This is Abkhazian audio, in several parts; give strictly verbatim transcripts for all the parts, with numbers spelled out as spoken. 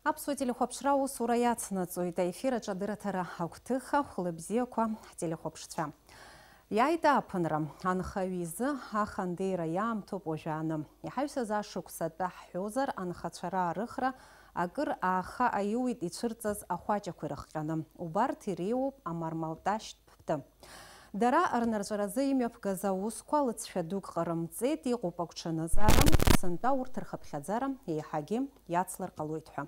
Аԥсуа телехәаԥшра аусура иацнаҵоит. Аефир аҿы адырраҭара агәҭыха, хәлыбзиақәа, ҳтелехәаԥшцәа. Иааит ааԥынра. Анхаҩы изы ахандеира иаамҭоуп уажәааны. Иҳаҩсыз ашықәс атәы ҳҳәозар, анхацәа раарыхра акыр ааха аиуит ицәырҵыз ахәаҷақәа ирыхҟьаны. Убарҭ иреиуоуп амармалташьтә ԥты. Дара рнырҵәаразы имҩаԥгаз аусқәа лыҵшәа дук ҟарымҵеит, иҟоуп агәҽанызаара, сынтәа урҭ рхыԥхьаӡара еиҳагьы иацлар ҟалоит ҳәа.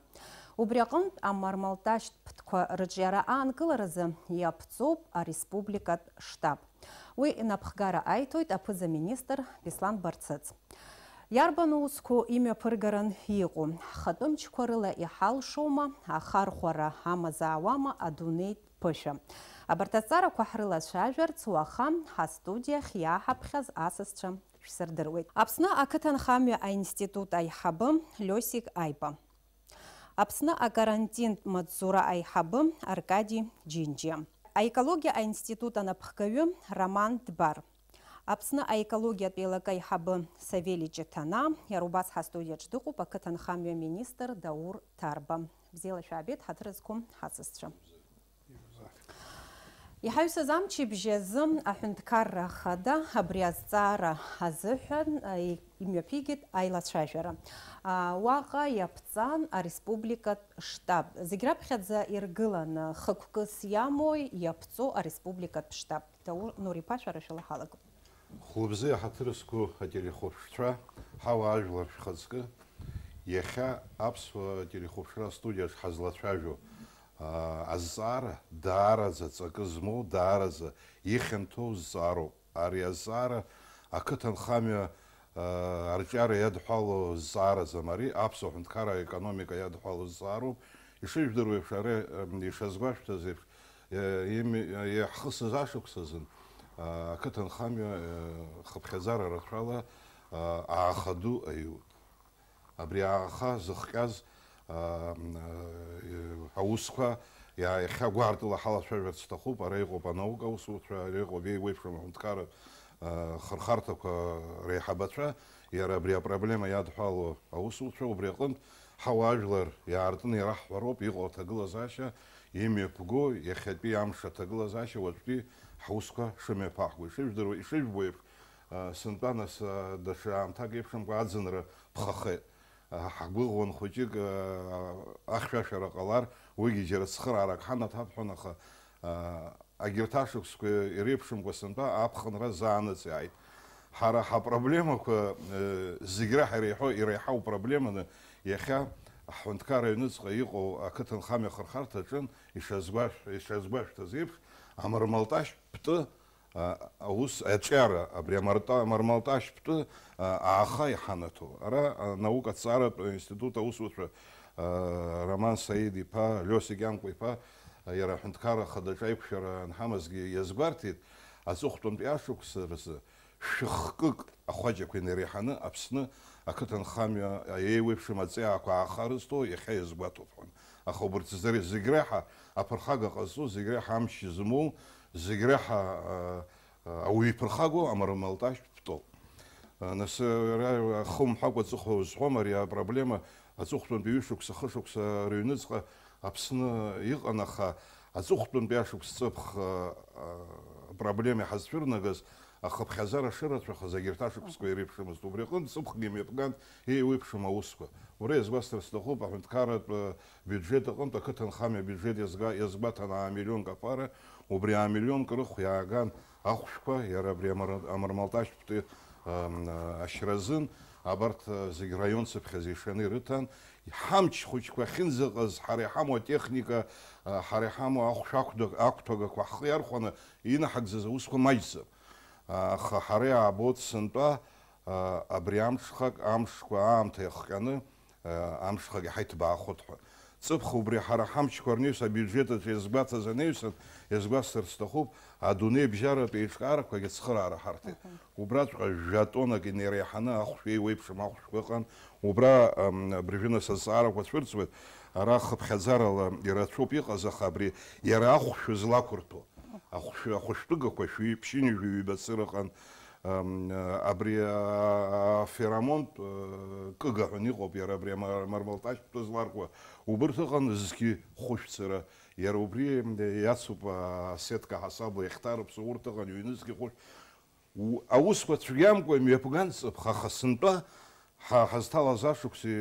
Убри аҟынтә амармалташьтә ԥҭқәа рыҿиара аанкыларазы иаԥҵоуп ареспубликатә штаб. Уи инапхгара аиҭоит аԥыза-министр Беслан Барцыц. Иарбан усқәоу имҩаԥыргаран иҟоу? Ҳхатәы мчқәа рыла иҳалшоума, ахархәара амазаауама адунеитә ԥышәа? Абарҭ азҵаарақәа ҳрылацәажәарц уаха ҳастудиахь иааҳаԥхьаз асасцәа шәсырдыруеит. Аԥсны ақыҭанхамҩа аинститут аиҳабы Лиосик Аипа. Аԥсны акарантинтә маҵзура аиҳабы Аркади Џьынџьиа. Аекологиа аинститут анапхгаҩы Роман Дбар. Аԥсны аекологиатә еилакы аиҳабы Савели Ҷыҭанаа, иара убас ҳастудиаҿ дыҟоуп ақыҭанхамҩа министр Даур Ҭарба. Бзиала шәаабеит, ҳаҭыр зқәым ҳасасцәа. Иҳаҩсыз амчыбжь азы аҳәынҭқарра ахада абри азҵаара азыҳәан, а, и-, имҩаԥигеит аилацәажәара. А, уаҟа иаԥҵан ареспубликатә штаб. Зегь раԥхьаӡа иргыланы хықәкыс иамои иаԥҵоу ареспубликатә штаб? Даур Нуриԥа, шәара шәыла ҳалагоит. Хәлыбзиа, ҳаҭыр зқәу ателехәаԥшцәа, ҳауаажәлар шәхаҵкы, иахьа аԥсуа телехәаԥшра астудиаҿ ҳазлацәажәо, аа, азҵаара даараӡа ҵакы змоу, даараӡа ихьанҭоу зҵаароуп. Ари азҵаара ақыҭанхамҩа, аа, арҿиара иадҳәалоу зҵаараӡам, ари аԥсуа ҳәынҭқарра аекономика иадҳәалоу зҵаароуп. Ишыжәдыруа еиԥш, ара, м, ишазгәашәҭаз еиԥш, Е, ими-, иаҳхысыз ашықәс азын, а, ақыҭанхамҩа, е, хыԥхьаӡара рацәала, а, ааха ду аиуп. Абри ааха зыхҟьаз, а, м, е, аусқәа иа-, иахьа гәаартыла ҳалацәажәарц сҭахуп. Ара иҟоуп анаука аусуцәа, ара иҟоуп еиуеиԥшым аҳәынҭқарратә, а, хырхарҭақәа реиҳабацәа, иара абри апроблема иадҳәалоу аусуцәа, убри аҟынтә ҳауаажәлар иаартны ираҳҳәароуп иҟоу аҭагылазаашьа, имҩаԥго иахьатәи амш аҭагылазаашьа уаҵәтәи ҳусқәа шымҩаԥаҳго. Ишыжәдыруа, ишыжәбо еиԥш, а, сынтәа нас, а, даҽа аамҭак еиԥшымкәа аӡынра ԥхахеит. А, ҳгәыӷуан хәыҷык, а, ахьшәашәара ҟалар, уигьы џьара цхыраарак ҳанаҭап ҳәа, аха, а, Агьырҭ ашықәсқәа иреиԥшымкәа сынтәа аԥхынра зааныҵ иааит. Ҳара ҳапроблемақәа, э, зегь реиҳа иреиҳау, иреиҳау проблеманы иахьа ҳҳәынҭқарра аҩныҵҟа иҟоу ақыҭанхамҩа ахырхарҭаҿын ишазгәашә-, ишазгәашәҭаз еиԥш, амармалташь птәы, а, аус аҿиара, абри амарта-, амармалташь птәы, а, ааха иҳанаҭо. Ара анаукатә ҭҵааратә институт аусуцәа, а, Роман Саид-иԥа, Лиосик Ианкәа-иԥа, Иара аҳәынҭқарра ахадаҿы аиқәшәара анҳамазгьы иазгәарҭеит, аҵыхәтәантәи ашықәс рзы шәыхкык ахәаҷақәа инареиҳаны Аԥсны ақыҭанхамҩа еиуеиԥшым аҵиаақәа ааха рызҭо иахьа иазгәаҭоуп ҳәа. Аха убарҭ зегь реиҳа аԥырхага ҟазҵо, зегь реиҳа амч змоу, зегь реиҳа, а, ауаҩы иԥырхагоу амармалташь птәоуп. Нас, ара, ахы умҳәакәа аҵыхәа узҳәом, ари апроблема аҵыхәтәантәи ҩышықәса, хышықәса рыҩныҵҟа Аԥсны иҟан, аха аҵыхәтәантәи ашықәс ҵыԥх, а, апроблема иҳазцәырнагаз, ахыԥхьаӡара шырацәахаз агьырҭ ашықәсқәа иреиԥшымызт. Убри аҟынтә ҵыԥхгьы мҩаԥган еиуеиԥшым аусқәа. Уара иазгәасҭар сҭахуп, аҳәынҭқарратә, а, биуџьет аҟынтә ақыҭанхамҩа абиуџьет иазга-, иазгәаҭан аа миллионк аԥара, убри аа миллионк рыхә иааган ахәшәқәа, иара абри амар-, амармалташьтә, ам, ашьразын, абарҭ, а, зегь раион цыԥхьаӡа ишаны ирыҭан, ҳамч хәыҷқәа ахьынӡаҟаз, ҳара иҳамоу атехника, а, ҳара иҳамоу ахәшә ақәдак-, ақәҭәагақәа ҳхы иархәаны инаҳагӡаз аусқәа маҷӡам. А, аха ҳара иаабоит сынтәа, а, абри амҽхак, амшқәа аамҭа иахҟьаны, а, амшхак иҳаиҭбаахоит ҳәа. Ҵыԥх убри ҳара ҳамчқәа рнаҩс абиуџьет аҿы иазгәаҭаз анаҩсан, иазгәасҭарц сҭахуп, адунеи абжьаратә еиҿкаарақәагьы ацхыраара ҳарҭеит. Мгм. Убраҵәҟьа жәа тоннак инареиҳаны ахәшә еиуеиԥшым ахәшәқәа ыҟан. Убра, ам, абыржәы нас азҵаарақәа цәырҵуеит. Ара хыԥхьаӡарала ирацәоуп иҟаз, аха абри иара ахәшә злақәырҭәо, ахәшә-, ахәышәтәыгақәа шәи-, ԥшьынҩажәи ҩба цыра ыҟан, Абри аферомонтә кыга ҳәа иҟоуп, иара абри амармалташьтә зларкуа, убырҭ ыҟан зқьи хәышәцара, иара убри иацуп асетка ҳасабла иахьҭарыԥсо, урҭ ыҟан ҩнызқьи хәышә. Аусқәа цәгьамкәа имҩаԥган ҵыԥх, аха сынтәа ҳа ҳазҭалаз ашықәси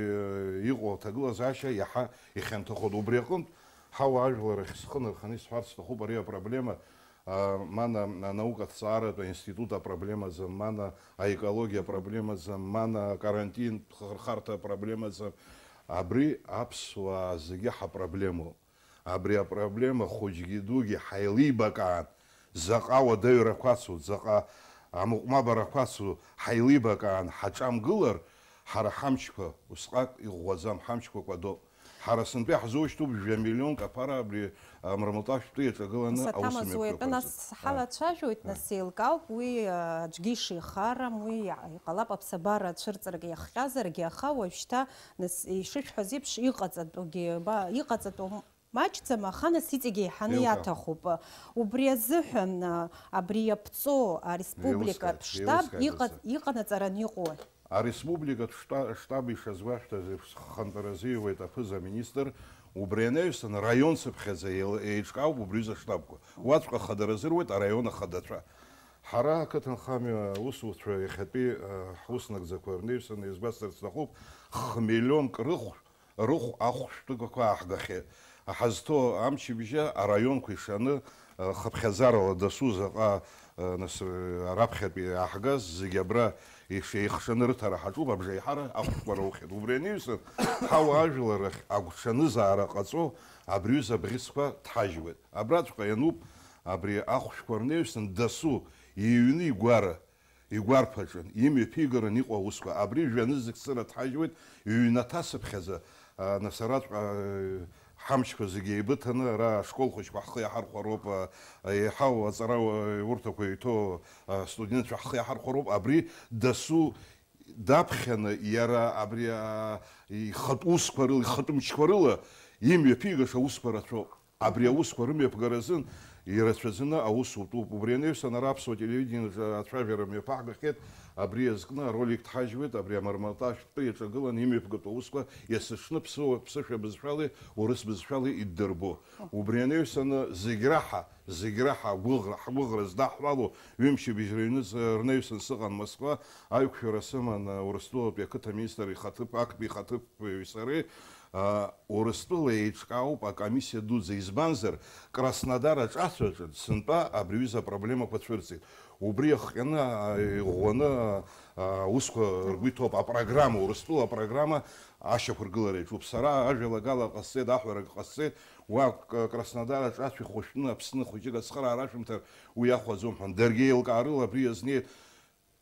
иҟоу аҭагылазаашьа иаҳа ихьанҭахон. Убри аҟынтә ҳауаажәларахь схы нарханы исҳәарц сҭахуп ари апроблема, а, мана анаукаҭҵааратә аинститут апроблемаӡам, мана аекологиа апроблемаӡам, мана акарантинтә хырхарҭа апроблемаӡам. Абри аԥсуаа зегьы ҳапроблемоуп. Абри апроблема хәыҷгьы дугьы ҳаилибакаан, заҟа уадаҩрақәа ацу, заҟа амыҟәмабарақәа ацу ҳаилибакаан ҳаҿамгылар, ҳара ҳамчқәа усҟак иӷәӷәаӡам, ҳамчқәа кәадоуп. Ҳара сынтәа иаҳзушьҭоуп жәа миллионк аԥара абри амармалташәтәы иаҿагыланы аус Саҭамаз уи мҩаԥгақәа атәы нас азы. Ҳалацәажәоит, Ааи. Нас еилкаауп, уи, а, аӡәгьы ишихарам, уи иа-, иҟалап аԥсабара цәырҵрак иахҟьазаргьы, аха уажәшьҭа, нас, ишышәҳәаз еиԥш, иҟаҵатәугьы, ба, иҟаҵатәу маҷӡам, аха, нас, иҵегь еиҳаны Еилкаа. Иаҭахуп. Убри азыҳәан, а, абри иаԥҵоу ареспубликатә Еилыскааит, штаб еилыскааит иҟа-, аӡы. Иҟанаҵаран иҟоу. Ареспубликатә шта-, штаб ишазгәашәҭаз еиԥш, хантәаразы иуеит аԥыза-министр, убри анаҩсан раион цыԥхьаӡа еил-, еиҿкаауп убри аҩыза аштабқәа. Уаҵәҟьа хадара азыруеит араион ахадацәа. Ҳара ақыҭанхамҩа аусуцәа иахьатәи, а, ҳус нагӡақәа рнаҩсан еизгәасҭарц сҭахуп, х-, миллионк рыхә-, рыхә ахәшәтәыгақәа ааҳгахьеит. Ҳазҭоу амчыбжьа араионқәа ишаны, а, хыԥхьаӡарала дасу заҟа, а, нас, а, раԥхьатәи ааҳгаз зегьы абра ишеихшаны рыҭара ҳаҿуп, абжеиҳара ахәшәқәа роухьеит. Убри анаҩсан, ҳауаажәлар рахь агәҽанызаара ҟаҵо абри аҩыза абӷьыцқәа ҭҳажьуеит. Абраҵәҟьа иануп абри ахәшәқәа рнаҩсан дасу иҩны игәара, игәарԥ аҿы, имҩаԥигаран иҟоу аусқәа. Абри жәанызқь цыра ҭҳажьуеит, ҩнаҭа цыԥхьаӡа, а, нас араҵәҟьа, а, ҳамчқәа зегьы еибыҭаны, ара ашкол хәыҷқәа ҳхы иаҳархәароуп, а, еиҳау аҵара, а, урҭақәа иҭоу, а, студентцәа ҳхы иаҳархәароуп. Абри дасу даԥхьаны, иара абри, а, ихатә усқәа рыла, ихатә мчқәа рыла имҩаԥигаша аусқәа рацәоуп. Абри аусқәа рымҩаԥгара азын ирацәаӡаны аус утәуп. Убри анаҩсан ара аԥсуа телевидениеҿы ацәажәара мҩаԥаҳгахьеит, абри иазкны аролик ҭҳажьуеит, абри амармалташәтәы иаҿагыланы имҩаԥгатәу аусқәа есыҽны ԥсыуа-, ԥсышәа бызшәалеи урыс бызшәалеи иддырбо. Убри анаҩсаны зегь раҳа, зегь раҳа агәыӷра, ҳгәыӷра здаҳҳәало ҩымчыбжь рыҩнуҵ-, рнаҩсан сыҟан Москва, аиқәшәара сыман Урыстәылатәи ақыҭа министр ихаҭыԥ, актәи ихаҭыԥуаҩи сареи, а, Урыстәыла еиҿкаауп акомиссиа дуӡӡа, избанзар, Краснодар аҿацәаҿы сынтәа абри аҩыза апроблемақәа цәырҵит. Убри иахҟьаны, а, иӷәӷәаны, а, аусқәа ргәы иҭоуп. Апрограмма, Урыстәыла апрограмма ашьақәыргылара иаҿуп. Сара ажәалагала ҟасҵеит, аҳәарак ҟасҵеит, уа К-, Краснодар аҿацә ихәышәтәны Аԥсны хәыҷык ацхыраара ашәымҭар уи иахәаӡом ҳәа. Даргьы еилкаарыла абри иазнеит.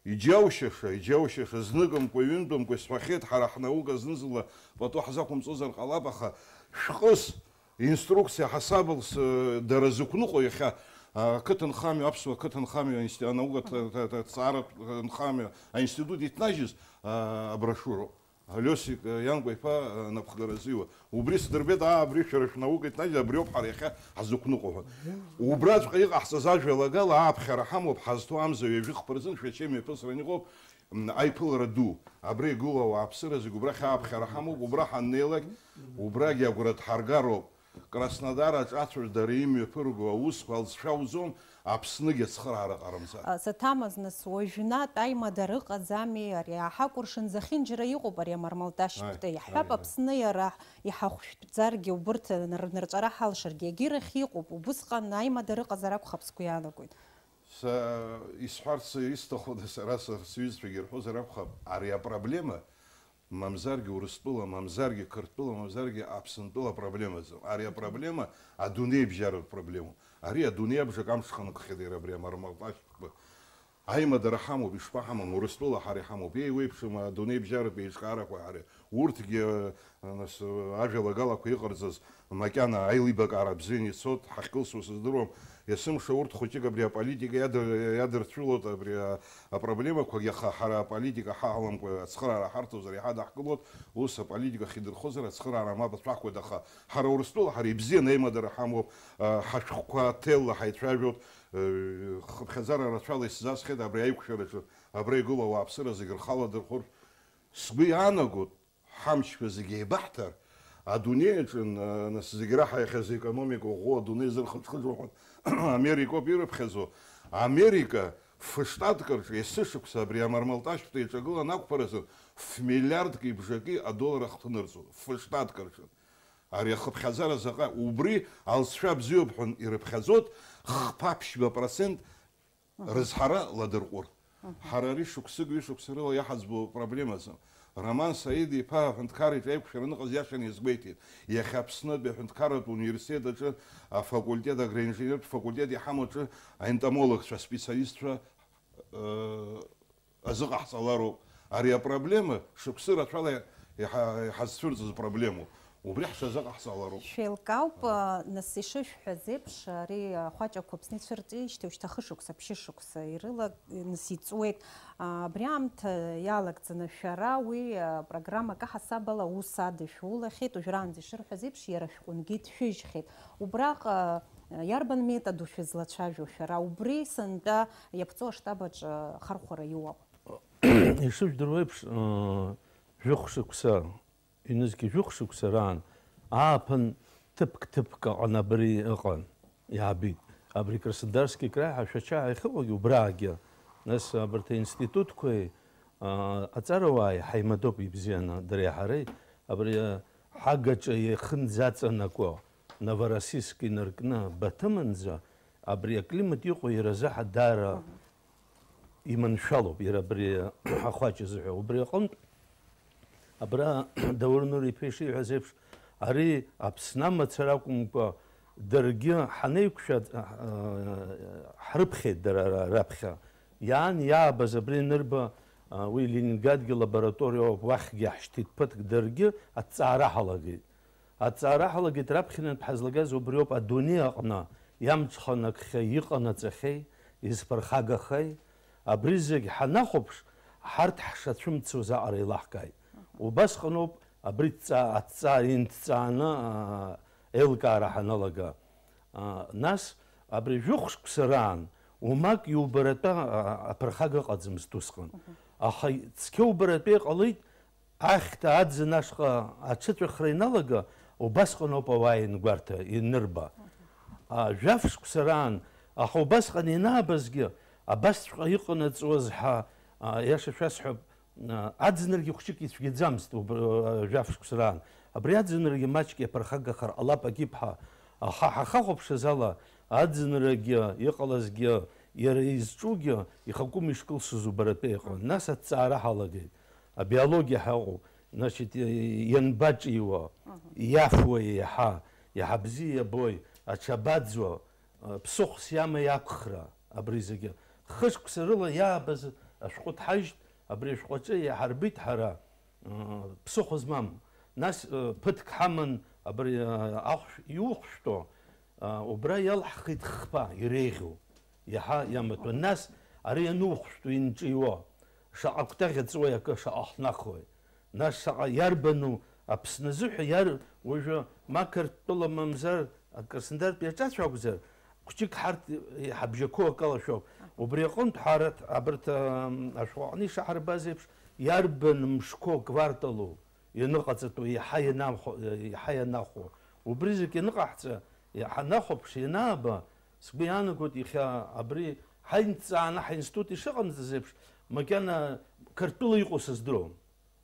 Иџьаушьаша, иџьаушьаша, зныкымкәа, ҩынтәымкәа исҳәахьеит, ҳара ҳнаука зны-зынла пату ҳзақәымҵозар ҟалап, аха шәҟыс, инструкциа ҳасабалс, э, дара зықәныҟәо иахьа, а, ақыҭанхамҩа, аԥсуа ақыҭанхамҩа инсти-, анаука ҭ-, ҭ-, ҭ-, ҭҵааратә нхамҩа аинститут иҭнажьыз, а, аброшиуроуп. Лиосик, э, Ианкәа-иԥа, э, напхгара зиуа. Убри сдырбеит, аа, абри шәара шәнаука иҭнажьыз, абриоуп ҳара иахьа ҳзықәныҟәо ҳәа. Убраҵәҟьа иҟаҳҵаз ажәалагала ааԥхьара ҳамоуп, ҳазҭоу амза ҩажәи хԥа рзын Шәача имҩаԥысран иҟоуп, м, аиԥылара ду. Абра игылоу ауааԥсыра зегь убрахь ааԥхьара ҳамоуп, убра ҳаннеилак, убрагьы агәра дҳаргароуп. Краснодар аҿацәажә дара имҩаԥырго аусқәа алҵшәа ауӡом, Аԥсныгьы ацхыраара ҟарымҵан. А, Саҭамаз, нас, уажәнатә аимадара ыҟаӡами? Ари ааҳакәыршан, зехьынџьара иҟоуп ари амармалташьтә Аи, пты. Иаҳҳәап, аи, аи. Аԥсны иара иҳахәшәтәӡаргьы, убырҭ нар-, нырҵәара ҳалшаргьы, егьирахь иҟоуп. Убысҟан аимадара ыҟазар акәхап, сгәы иаанагоит. Са исҳәарц исҭаху, сара са сҩызцәагьы ирҳәозар акәхап, ари апроблема мамзаргьы Урыстәыла, мамзаргьы Қырҭтәыла, мамзаргьы Аԥсынтәыла апроблемаӡам. Ари апроблема адунеибжьаратә проблемоуп. Ари адунеи абжак амҽханакхьеит иара абри амармалташьтә пты. Аимадара ҳамоуп, ишԥаҳамам, Урыстәыла ҳара иҳамоуп. Еиуеиԥшым адунеибжьаратә еиҿкаарақәа ҳара. Урҭгьы, нас, ажәалагалақәа иҟарҵаз макьана аилибакаара бзианы ицоит, ҳахькылсуа сыздыруам. Есымша урҭ хәыҷык абри аполитика иадыр-, иадырцәылоит абри а-, апроблемақәагьы, аха ҳара аполитика ҳаламкәа ацхыраара ҳарҭозар иҳадаҳкылоит, ус аполитика ахьидырхозар ацхыраара мап ацәаҳкуеит, аха ҳара Урыстәыла ҳара ибзианы аимадара ҳамоуп, а, ҳашәҟәқәа аҭелла ҳаицәажәоит, хыԥхьаӡара рацәала исзасхьеит абри аиқәшәараҿы абра игылоу ауааԥсыра зегьы рхала дырхәыршә. Сгәы иаанагоит, ҳамчқәа зегьы еибаҳҭар, адунеи аҿы, нас, зегь раҳа иахьазы економика ӷәӷәоу адунеи зырхыџхыџуа ҳәа Америкоуп ирыԥхьаӡо. Америка фыштатк рҿы есышықәса абри амармалташьтә еиҿагылан ақәԥаразы фмиллиардки бжаки адоллар ахҭынырҵо, фыштатк рҿы. Ари ахыԥхьаӡара заҟа, убри алҵшәа бзиоуп ҳәа ирыԥхьаӡоит, хԥа-ԥшьба процент рызҳара ладырҟәыр. Ҳара ари шықәсык, ҩышықәса рыла иаҳаӡбо проблемазы. Роман Саид-иԥа аҳәынҭқарра иҿы аиқәшәара аныҟаз иашаны иазгәеиҭеит. Иахьа Аԥснытәи аҳәынҭқарратә университет аҿы афакультет, агроинженертә факультет иҳамоу аҿы аентомологцәа, аспециалистцәа, э, азыҟаҳҵалароуп. Ари апроблема шықәсы рацәала иҳа-, иҳазцәырҵыз проблемоуп. Убри ҳҽазыҟаҳҵалароуп. Шәеилкаауп, нас, ишышәҳәаз еиԥш, ари ахәаҷақәа Аԥсны ицәырҵижьҭеи ушьҭа хышықәса, ԥшьышықәса ирыла-, нас иҵуеит. Абри аамҭа иалагӡаны шәара уи апрограммак аҳасабала аус адышәулахьеит, уажәраанӡа ишырҳәаз еиԥш, иара шәҟәынгьы ҭшәыжьхьеит. Убраҟа иарбан методу шәызлацәажәо шәара? Убри сынтәа иаԥҵоу аштаб аҿы ахархәара иоуа. Ишыжәдыруа еиԥш, э, жәохә шықәса, ҩнызқьи жәохә шықәса раан ааԥын ҭыԥк-ҭыԥк аҟны абри ыҟан, иаабеит. Абри Краснодарски краи ҳашәача ахьыҟоугьы убраагьы, нас абарҭ аинститутқәеи, а, аҵарауааи ҳаимадоуп ибзианы, дареи ҳареи, абри, а, ҳагаҿа иахынӡаҵанакуа Новороссийск инаркны Баҭымынӡа абри аклимат иҟоу иара азы ҳадара иманшәалоуп, иара абри ахәаҷ азыҳәа. Убри аҟынтә, абра Даур Нури-иԥа ишиҳәаз еиԥш, ари Аԥсны амацара акәымкәа, даргьы ҳанеиқәшәа, а, ҳрыԥхьеит дара ра-, раԥхьа. Иаан иаабаз абри анырба, а, уи Ленинградгьы лабораториа ауп, уахьгьы иаҳшьҭит ԥыҭк, даргьы аҭҵаара ҳалагеит. Аҭҵаара ҳалагеит, раԥхьанатә ҳазлагаз убриоуп, адунеи аҟны иамҽханакхьеи, иҟанаҵахьеи, изԥырхагахеи, абри зегь ҳанахәаԥш, ҳарҭ ҳшацәымцоз аҟара еилаҳкааит. Убасҟаноуп абри ҭҵаа, аҭҵаа инҭҵааны, аа, еилкаара ҳаналага. Аа, нас, абри жәохә шықәса раан, уамак иубаратәа, аа, аԥырхага ыҟаӡамызт усҟан. Аха цқьа убаратәа иҟалеит, Ахьҭа аӡын ашҟа аҽыҵәахра иналага, убасҟан ауп ауаа иангәарҭа, ианырба. А, жәаф шықәса раан, аха убасҟан ианаабазгьы, абасҵәҟьа иҟанаҵуаз ҳәа, а, иаша шәасҳәап, а, аӡынрагьы хәҷык ицәгьаӡамызт уб-, а, жәаф шықәса раан. Абри аӡынрагьы маҷк иаԥырхагахар ҟалап, Агиԥҳа, аха ҳахахәаԥшыз ала, аӡынрагьы иҟалазгьы, иара изҿугьы, ихакәым ишкылсыз убаратәы иҟан. Нас аҭҵаара ҳалагеит. Абиологиа ҳәа ыҟоуп, значит, ианбаҿиуа, иафуа иаҳа, иаҳа бзиа иабои, аҽабаӡуа, ԥсыхәс иамеи ақәхра, абри зегьы. Хышықәса рыла иаабаз ашәҟәы ҭҳажьт, абри ашәҟәаҿы иаҳарбеит ҳара, ԥсыхәа змам. Нас, ԥыҭк ҳаман, абри, ахәшә иухәшәтәу, убра иалҳхит хԥа, иреиӷьу, иаҳа иаматәу. Нас ари ианухәшәтәу, инҿиуа, шаҟа кәтаӷь аҵуеи акы, шаҟа хнахуеи. Нас шаҟа иарбану Аԥсны азыҳәа иар-, уажәы ма Қырҭтәыла мамзар, Краснодартә иаҿацә акәзар, хәҷык ҳарҭ иҳабжьақәоу акы алашәоуп. Убри аҟынтә ҳарҭ, абарҭ, ам, ашәҟәы аҟны ишаҳарбаз еиԥш, иарбан мшқәоу, кварталу ианыҟаҵатәу, иаҳа ианамхо-, иаҳа ианахәо. Убри зегь ианыҟаҳҵа, ҳанахәаԥш, ианааба, сгәы иаанагоит, иахьа абри ҳаинҭҵааны ҳаинститут ишыҟамҵаз еиԥш, макьана Қырҭтәыла иҟоу сыздыруам.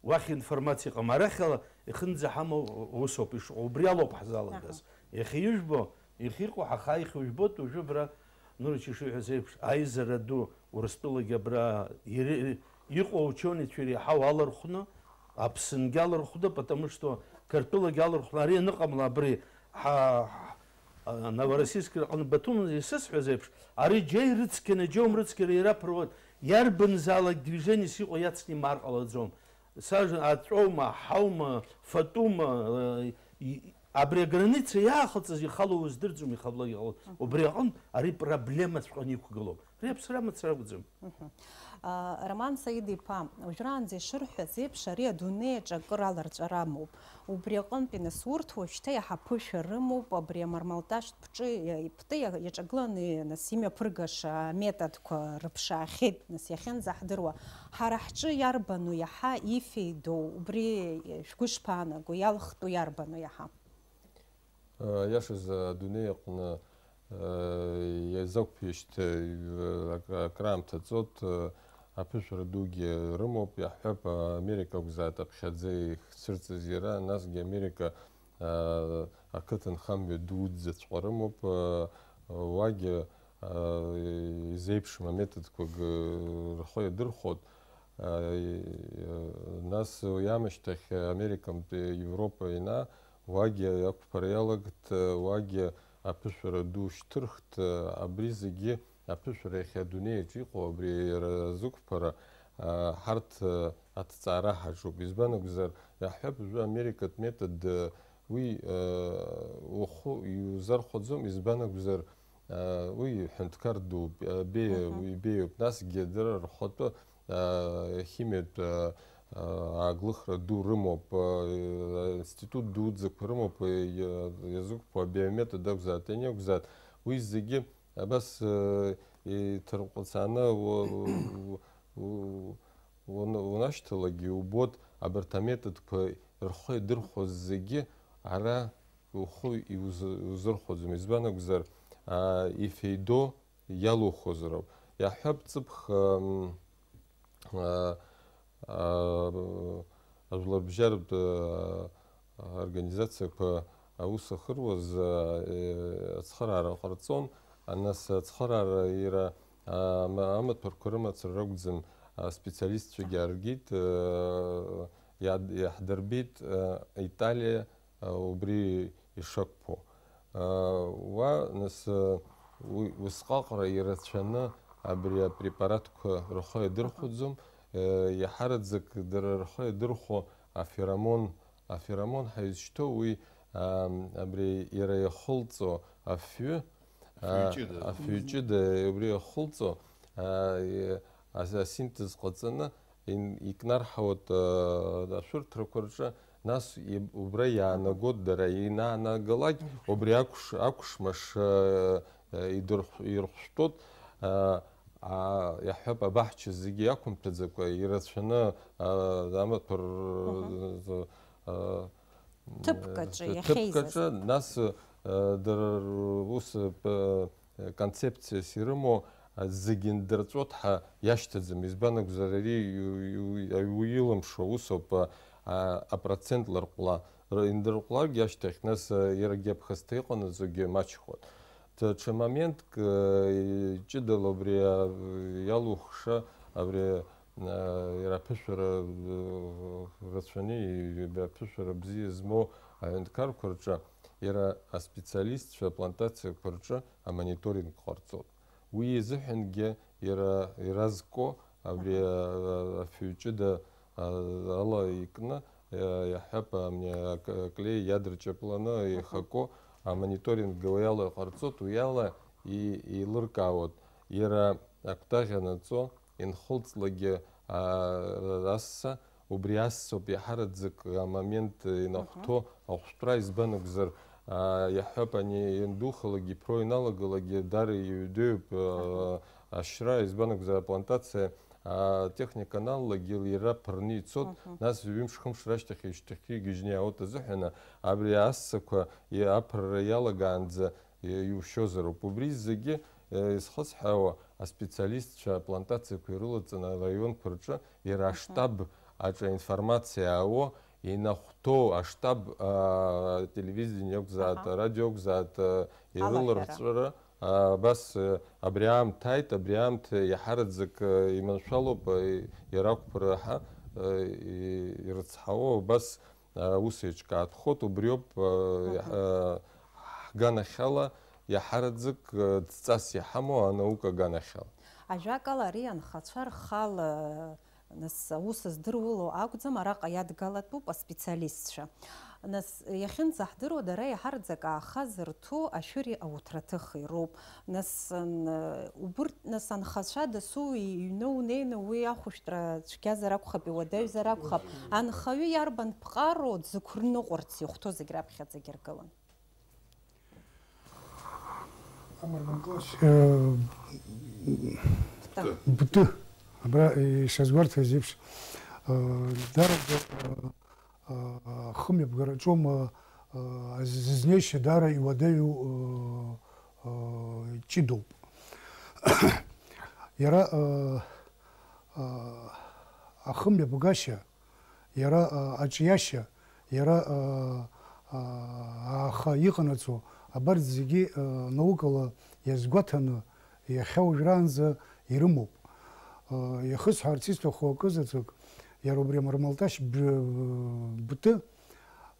Уахь информациа ыҟам. Арахьала ихынӡаҳамоу усоуп ишыҟоу. Убри алоуп ҳзалагаз. Аҳа. Иахьа ижәбо, иахьа иҟоу ҳахааихьоу жәбоит, уажәы абра Нурыч ишиҳәаз еиԥш, аизара ду Урыстәылагьы абра ире-, иҟоу аученицәа иреиҳау алархәны, Аԥсынгьы алархәны, потому что Қырҭтәылагьы алархәны, ари аныҟамла абри ҳа-, ҳа-, Новороссийск аҟны Батуман исысҳәаз еиԥш, ари џьа ирыцқьаны, џьа умрыцқьаны ираԥыруан, иарбанзаалак движениес иҟоу иацны имаар ҟалаӡом. Сажәа аҵәоума, ҳаума, фатәума, э, и-, абри аграница иаахыҵыз ихало уздырӡом, ихаблагьы ҟалоит. Мгм. Убри аҟынтә ари проблемаҵәҟьаны иқәгылоуп. Ари аԥсра амацара акәӡам. Роман Саид-иԥа, уажәраанӡа ишырҳәаз еиԥш, ари адунеи аҿы акыр аларҵәара амоуп. Убри аҟынтәи нас урҭ уажәшьҭа иаҳа ԥышәа рымоуп, абри амармалташьтә ԥҿы, ԥты иаҿагыланы нас имҩаԥыргаша аметодқәа рыԥшаахьеит, нас иахьынӡаҳдыруа. Ҳара ҳҿы иарбану иаҳа ифеидоу, убри шәгәы шԥаанаго, иалхтәу иарбану иаҳа? Иашаз, адунеи аҟны иазақәԥишьҭ акраамҭа ҵот, аԥышәара дугьы рымоуп, иаҳҳәап, Америка акәзааит аԥхьаӡа ихцәырҵыз иара, насгьы Америка ақыҭанхамҩа дуӡӡаҵәҟьа рымоуп, уагьы изеиԥшым аметодқәак рхы иадырхәоит. Нас уи аамышьҭахь Американтәи Европа ианаа, уагьы ақәԥара иалагт, уагьы аԥышәара ду шьҭырхт, абри зегьы аԥышәара иахьа адунеиаҿ иҟоу абри иара азықәԥара ҳарҭ аҭҵаара ҳаҿуп. Избан акәзар, иаҳҳәап, уажәы Америкатә метод, уи ухы иузархәаӡом, избан акәзар, уи ҳәынҭқар дууп, беиа, уи беиоуп, насгьы дара рхәатәы ахимиатә ааглыхра ду рымоуп, институт дуӡӡақәа рымоуп, иазықәԥо абиометод акәзааит, ани акәзааит, уи зегьы абас иҭырҟәцааны унашьҭалакгьы убоит, абарҭ аметодқәа рхы идырхәоз зегьы ара ухы иузырхәаӡом, избан акәзар, ифеидо иалухозароуп. Иаҳҳәап, ҵыԥх ажәларбжьаратә организациақәа аус ахыруаз ацхыраара ҟарҵон, нас ацхыраара иара амаҭәарқәа рымацара ракәӡам, аспециалистцәагьы ааргеит, иаҳдырбеит Италиа убри ишақәԥо. Уа, нас, усҟаҟара ирацәаны абри апрепаратқәа рхы иадырхәаӡом, иаҳараӡак дара рхы иадырхәо аферомон, аферомон ҳәа изышьҭоу уи, абри иара иахылҵо афҩы, афҩы ҷыда, убри иахылҵо, асинтез ҟаҵаны икнарҳауеит ашәырҭрақәа рҿы, нас убра иаанагоит дара, ианаанагалак убри акәшмаш ирхәшәтәуеит, иаҳҳәап, абаҳча зегьы иақәымҭәаӡакәа ирацәаны амаҭәар ҭыԥк аҿы иахьеизаз. Ҭыԥк аҿы, нас дара ус концепциас ирымоу зегьы ндырҵәот ҳәа иашьҭаӡам. Избан акәзар, ари уилымшо усоуп, апроцент ларҟәла. Индырҟәларгь ашьҭахь, нас иарагьы аԥхасҭа иҟанаҵогьы маҷхоит. Даҽа моментк ҷыдала убри иалухша, абри иара аԥышәара рацәаны, аԥышәара бзиа змоу аҳәынҭқарқәа рҿы, иара аспециалистцәа аплантациақәа рҿы амониторинг ҟарҵоит. Уи изыҳәангьы иара иразко абри афҩы ҷыда ала икны, иаҳҳәап, амни аклеи иадырҷапланы ихаку амониторинг уи ала иҟарҵоит, уи ала еилыркаауеит. Иара акәтаӷь анаҵо, инхылҵлакгьы асса, убри ассоуп иаҳараӡак амомент инахәҭоу ахәшәтәра, избан акәзар, иаҳҳәап, ани иандухалакгьы, иԥро иналагалакгьы дара иҩдоуп ашьра, избан акәзар, аплантациа атехника аналлагьы иара ԥырны ицот, нас ҩымш-хымш рашьҭахь ишьҭахьы игьежьны иаауеит азыҳәан, абри ассақәа аԥырра иалагаанӡа иушьозароуп. Убри зегьы изхысҳәаауа аспециалистцәа аплантациақәа ирылаҵаны араионқәа рҿы иара аштаб аҿы аинформациа аауо, инахәҭоу аштаб, ателевидение акәзааит, арадио акәзааит, ирыларҵәара, абас абри аамҭа ааит, абри аамҭа иаҳараӡак иманшәалоуп, иара ақәԥара ҳа ирыцҳауоу, абас аус еиҿкаатәхоит, убриоуп ҳганахьала иаҳараӡак дҵас иҳамоу анаука аганахьала. Ажәакала, ари анхацәа рхала Нас аус здыруало акәӡам, араҟа иадгалатәуп аспециалистцәа. Нас иахьынӡаҳдыруа, дара иаҳараӡак ааха зырҭо ашәыри ауҭраҭыхи роуп. Нас, ан-, убырҭ, нас анхацәа дасу иҩны унеины уи ахәышәтәра цәгьазар акәхап, иуадаҩзар акәхап. Анхаҩы иарбан ԥҟароу дзықәырныҟәарц ихәҭоу зегь раԥхьаӡагьы ргылан. Амардын класс. Э, Бты. Бты. Абра, э, ишазгәарҭаз еиԥш, э, дараӡа, э, э, хымҩаԥгараҿоума, э, зызнеишьа даара иуадаҩу, э, э, ҷыдоуп. Иара, э, э, ахымҩаԥгашьа, иара, а, аҿиашьа, иара, а, а, ааха иҟанаҵо, абарҭ зегьы, а, наукала иазгәаҭаны, иахьа уажәраанӡа ирымоуп. А, иахысҳәаарц исҭаху акы заҵәык, иара убри амармалташь б-, бты,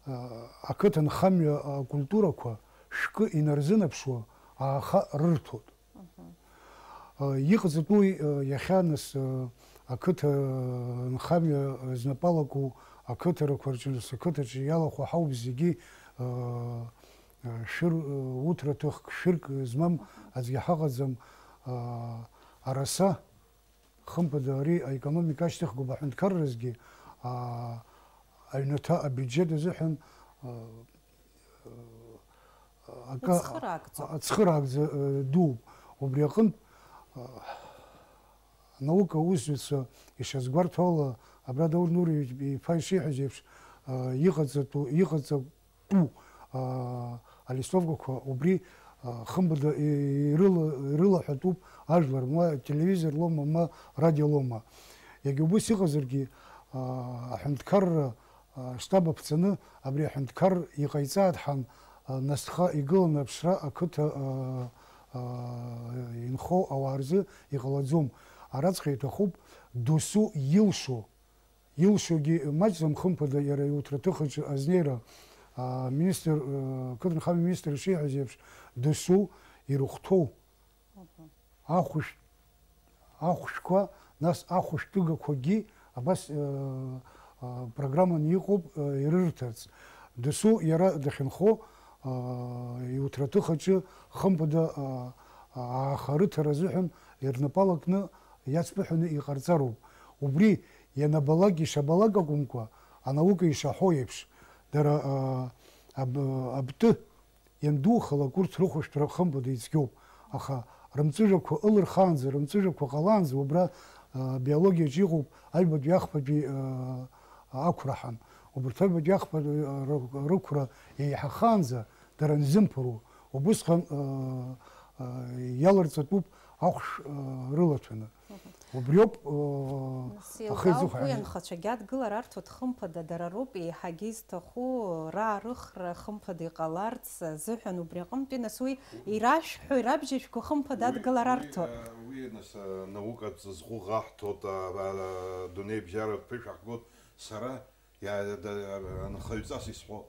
а, ақыҭанхамҩа акультурақәа шәкы инарзынаԥшуа ааха рырҭоит. Мгм. Иҟаҵатәуи, иахьа нас, ақыҭа нхамҩа знапы алаку ақыҭарақәа рҿы, нас ақыҭаҿы иалахәу ҳауп зегьы, шәыр-, уҭраҭыхк, шәырк змам аӡәгьы ҳаҟаӡам, араса, хымԥада, ари аекономика ашьҭыхгоуп аҳәынҭқарразгьы, аҩнаҭа абиуџьет азыҳәан, акы Ицхыраагӡоуп. Ацхыраагӡа, э, дууп. Убри аҟынтә, э, анаука аусзуҩцәа ишазгәарҭо ала, абра Даур Нури иԥа ишиҳәаз еиԥш, э, иҟаҵатәу, иҟаҵатәу, э, алистовкақәа убри, э, хымԥада, и-, ирыла-, ирылаҳәатәуп ажәлар, ма телевизор лоума, ма радио лоума. Иагьа убыс иҟазаргьы, э, аҳәынҭқарра аштаб аԥҵаны абри аҳәынҭқар иҟаиҵааит ҳәан, а, насҭха игыланы аԥшра ақыҭа, а, а, инхо ауаа рзы иҟалаӡом. Араҵәҟьа иҭахуп досу илшо. Илшогьы маҷӡам, хымԥада, иара иуҭраҭыхаҿы азнеира, а, министр, а, ақыҭанхамҩа министр ишиҳәаз еиԥш, досу ирыхәҭоу. Мгм. Ахәышә-, ахәшәқәа, нас ахәышәтәыгақәагьы абас, э, э, программаны иҟоуп, э, ирырҭарц. Досу иара дахьынхо, э, иуҭраҭых аҿы, хымԥада, э, ааха рыҭара азыҳәан ирнапалакны иацԥыҳәаны иҟарҵароуп. Убри ианабалак, ишабалак акәымкәа, анаука ишаҳәо еиԥш, дара, э, аб-, абты иандухалак урҭ рыхәышәтәра хымԥада ицәгьоуп, аха рымҵәыжәҩақәа ылырхаанӡа, рымҵәыжәҩақәа ҟалаанӡа убра, а, биологиаҿ иҟоуп аҩбатәи ахԥатәи, а, ақәра ҳәа. Убырҭ аҩбатәи ахԥатәи, а, ры-, рықәра еиҳахаанӡа дара анзымԥыруа, убысҟан, а, а, иаларҵатәуп ахәш, а, рылаҭәаны. Убриоуп, э, Нас ахы еилкаауп изыхәҳәааз. Уи анхацәагьы адгылара арҭоит, хымԥада, дара роуп еиҳагьы изҭаху, раарыхра хымԥада иҟаларц азыҳәан, убри аҟынтәи, нас, уи ирашәҳәо, ирабжьышәго хымԥада Уи, адгылара уи, арҭоит. Э, уи, нас, э, наукаҿ зхәы ӷаҳҭоит, а, а, дунеибжьаратә ԥышәа ҳгоит. Сара иа-, да-, анхаҩҵас исҳәо.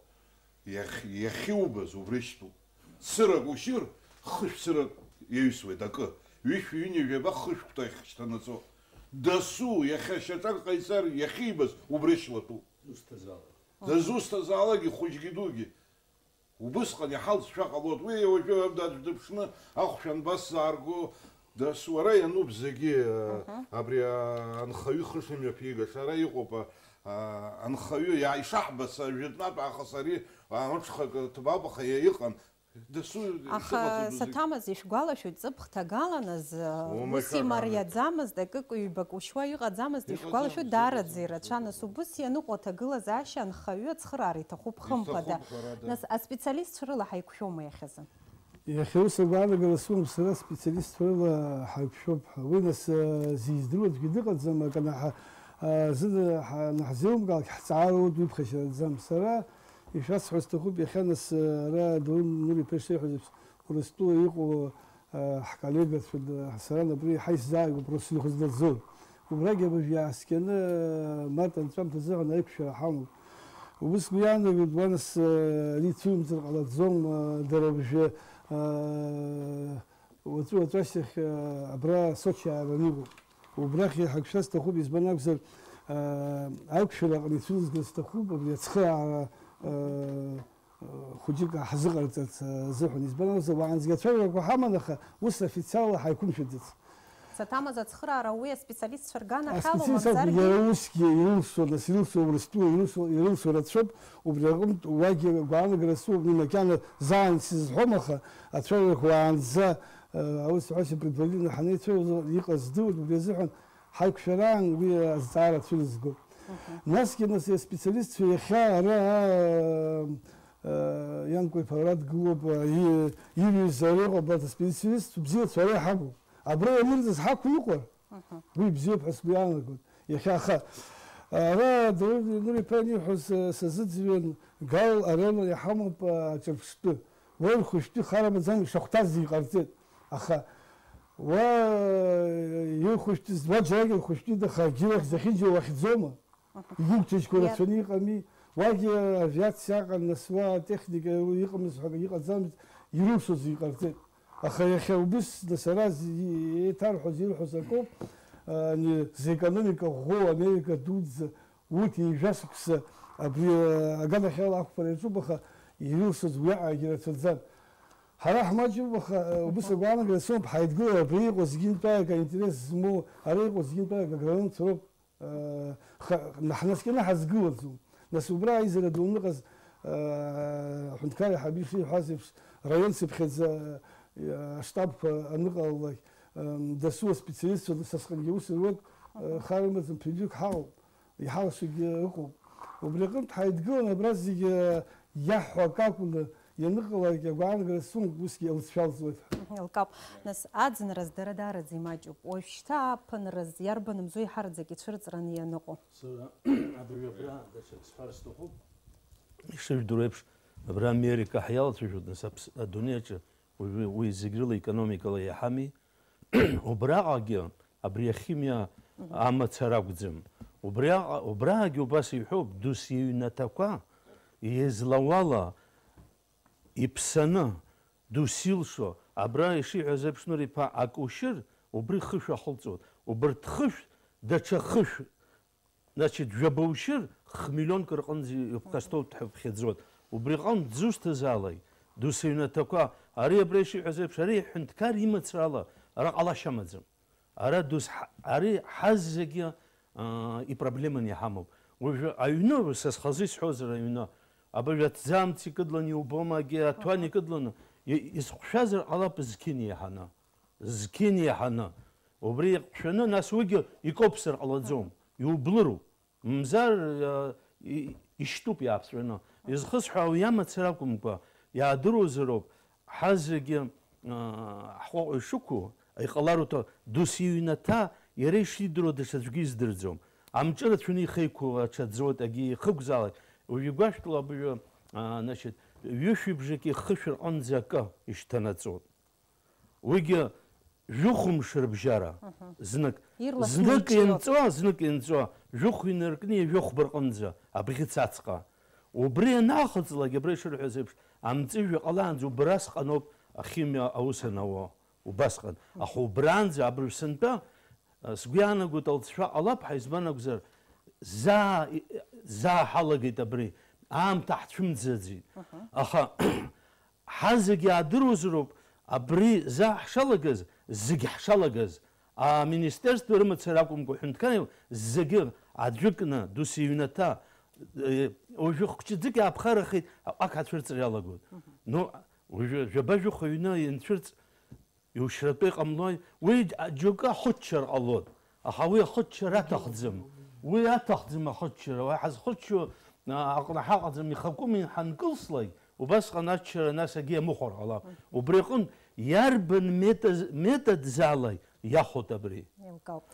Иахь-, иахьиубаз убрышьҭоуп. Цырак ушьыр, хышә цырак иаҩсуеит акы. Ҩышәи ҩынҩажәи аба хышә кәтаӷь шьҭанаҵо. Дасу, иахьа шьаҿак ҟаиҵар, иахьибаз убрышьлатәуп. Дызусҭазаалак. Дызусҭазаалак, ихәыҷгьы дугьы. Убысҟан иҳалҵшәа ҟалоит. Уи уажәы аӡә дыԥшны ахәшә анбасзаарго, Дас, уара иануп зегьы, Мгм. абри, а, анхаҩы хышымҩаԥигаша ара иҟоуп, а, а, анхаҩы иа-, ишаҳбац, а, жәытәнатә аахыс ари, а, амҽхак ҭбаҟәаха иа-, иҟан. Дасу Аха ишыҟаҵатәу зегь. Саҭамыз, ишәгәалашәоит, ҵыԥх ҭагаланыз, а, Уамашәа ус акаамеҭ. Имариаӡамызт, акык-ҩбак ушьуа иҟаӡамызт, Иҟаӡамызт, ишәгәалашәоит, даараӡа иҟаӡамызт, ирацәан, нас иҟаӡамызт. Убыс ианыҟоу аҭагылазаашьа анхаҩы ацхыраара иҭахуп, хымԥада. Иҭахуп, ҳәарада. Нас аспециалистцәа рыла ҳаиқәшәома иахьазы? Иахьа ус агәаанагара сымоуп сара специалистцәа рыла ҳаиқәшәоуп ҳәа. Уи нас, э, зиздыруа аӡәгьы дыҟаӡам, акы анаҳа-, э, зны ҳа-, анаҳзеилымкаалак ҳҵаара уадаҩ ԥхашьараӡам. Сара ишәасҳәар сҭахуп, иахьа нас, э, ара Даур Нури-иԥа ишиҳәаз еиԥш, Урыстәыла иҟоу, э, ҳколлегацәа д-, сара напы еиҳа исзааигәоуп, Россиа ихәыҷы даӡӡоуп. Убрагьы абыржә иааскьаны, март анҵәамҭа азыҳәан аиқәшәара ҳамоуп. Убыс уи иаанагоит, уа нас, э, ари цәырымҵыр ҟалаӡом, э, дара абыржәы, э, уаҵәы-уаҵәашьҭахь, э, абра Сочи аараны иҟоуп. Убрахь еиҳа шәа сҭахуп, избан акәзар, аа, аиқәшәара аҟны ицәырызгарц сҭахуп, абри ацхыраара, аа, хәыҷык ҳзыҟарҵарц азыҳәан. Избан акәзар, уаанӡагьы ацәажәарақәа ҳаман, аха ус официалла ҳаиқәымшәаӡац. Саҭамыз ацхыраара уи аспециалистцәа рганахьала, аспециалист акәу, мамзаргьы иара усгьы ирылшон, нас ирылшо Урыстәыла, ирылшо, ирылшо рацәоуп, убри аҟынтә уагьы гәаанагара сымоуп, макьана зааин сызҳәом, аха ацәажәарақәа уаанӡа, э, аус ҳәашьа предварительно ҳанеицәажәоз иҟаз здыруеит, убри азыҳәан ҳаиқәшәараан уи азҵаара цәырызгоит. Насгьы, нас, аспециалистцәа иахьа ара, э, э, ианкәа иԥара дгылоуп, э, и-, ирҩыз ара иҟоуп, аспециалист бзиацәа ара иҳамоуп. Абра ианырҵаз ҳақәныҟәар, уи бзиоуп ҳәа сгәы иаанагоит. Иахьа аха, ара Даур Нур-иԥа аниҳәоз, э, сазыӡырҩуан, Гал арена иҳамоуп, э, аҿырԥштәы. Уа ирхәышәтәы хар амаӡам, ишахәҭаз иҟарҵеит. Аха уа, э, ирхәышәтәыз, уа џьарак ирхәышәтәит, аха егьирахь захьынџьо уахьӡома? Игәыгәҭажьқәа рацәаны иҟами, уагьы авиациа аҟан, нас уа атехника иҟамыз ҳәа акгьы ыҟаӡамызт, ирылшоз иҟарҵеит. Аха иахьа убыс, нас ара зи-, еиҭарҳәоз, ирҳәоз акоуп, ани зекономика ӷәӷәоу Америка дуӡӡа, урҭ ҩажәа шықәса абри аганахьала ақәԥара иаҿуп, аха ирылшоз уиаҟарагьы рацәаӡам. Ҳара ҳмаҷуп, аха убыс агәаанагара сымоуп, ҳаидгылар абра иҟоу зегьынтәаак аинтерес змоу, ара иҟоу зегьынтәаак аграунд роуп. Ха-, ҳнаскьаны ҳазгылаӡом. Нас убра аизара ду аныҟаз, аҳәынҭқар аиҳабы ишиҳәаз еиԥш, раион цыԥхьаӡа, аштабқәа аныҟалалак, дасу аспециалистцәа са сҟынгьы аус руеит, хар рымаӡам, ԥыҩҩык ҳаҟоуп, иҳалшогьы ыҟоуп. Убри аҟынтә ҳаидгылан абра зегьы иаҳҳәо акы акәны, ианыҟалалак агәаанагара сымоуп, усгьы алҵшәа алҵуеит ҳәа. Мгм, еилкаауп. Нас аӡынраз дара даараӡа имаҷуп. Уажәшьҭа ааԥынраз иарбан мзоу иҳараӡак ицәырҵраны ианыҟоу? Сара абыржәы абра даҽак сҳәар сҭахуп. Ишыжәдыруа еиԥш, абра Америка ҳиалацәажәоит, нас аԥс-, адунеи аҿы уажәы уи зегь рыла економикала иаҳами. Убраҟагьы абри ахимиа Мгм. амацара акәӡам. Убриаҟа-, убраагьы убас иҳәоуп, дус иҩнаҭақәа иазлауала иԥсаны, дус илшо, абра ишиҳәаз еиԥш, Нур-иԥа, акы ушьыр, убри хышә ахылҵуеит. Убырҭ хышә, даҽа хышә, значит, жәаба ушьыр, хмиллионк рҟынӡа иԥхасҭоуп ҳәа иԥхьаӡоит. Убри аҟынтә дзусҭазаалак, дус иҩнаҭақәа, ари абра ишиҳәаз еиԥш, ари ҳәынҭқар имацарала ара ҟалашьа амаӡам. Ара дус ҳ-, ари ҳазегьы, аа, ипроблеманы иҳамоуп. Уажәы аҩны, са схазы исҳәозар, аҩны, абыржә аҭӡамц икыдланы иубома, агьи аҭуан Аҳа. икыдланы, и-, изҟәшәазар ҟалап зқьын еиҳаны. Зқьын еиҳаны. Убри иҟәшәаны, нас уигьы икоуԥсар ҟалаӡом. Аҳа. Иублыруп. Мзар, а, и-, ишьтәуп иааԥҵәаны. Изхысҳәаау иамацара акәымкәа, иаадыруазароуп, ҳазегьы, а, ҳҟәаҟәа ишықәу, иҟалар уҭаху, дус иҩнаҭа, иара ишидыруа даҽаӡәгьы издырӡом. Амҿы рацәаны ихеиқәу аҽаӡоит, агьи ихыгәзаалак. Уажә игәашәҭла абыржәы, а, значит, ҩышәи бжаки хышә рҟынӡа акы ишьҭанаҵоит. Уигьы жәохә мшы рыбжьара, Мгм. знык. Ирласны Знык иҿиоит. Ианҵо, знык ианҵо, жәохә инаркны ҩажәохә бырҟынӡа, абӷьыц ацҟа. Убри анахыҵлак, абра ишырҳәаз еиԥш, амҵәыжәҩа ҟалаанӡа убрас ҟаноуп ахимиа аус анауа. Убасҟан. Аха убранӡа, абыржә сынтәа, сгәы иаанагоит, алҵшәа ҟалап ҳәа, избан акәзар, заа, заа ҳалагеит абри, аамҭа ҳцәымӡаӡеит. Мгм. Аха Ҳазегьы иаадыруазароуп, абри заа ҳшалагаз, зегь ҳшалагаз, аминистерство рымацара акәымкәа, ҳәынҭқарра зегьы аӡәыкны, дус иҩнаҭа, э, уажәы хәҷыӡык иааԥхарахеит, аҟәақ ацәырҵра иалагоит. Мгм. Ну, уажәы жәаба-жәохә аҩны ианцәырҵ, иушьратәы иҟамлои? Уи џьоукы ахыччар ҟалоит. Аха уи ахыччара аҭахӡам. Уи аҭахӡам ахыччара. Уи ҳазхыччо, а, аҟны ҳаҟаӡам, ихакәым ҳанкылслак, убасҟан аччара нас агьи иамыхәар ҟалап. Убри аҟынтә иарбан метод-, методзаалак иахәоит абри? Еилкаауп.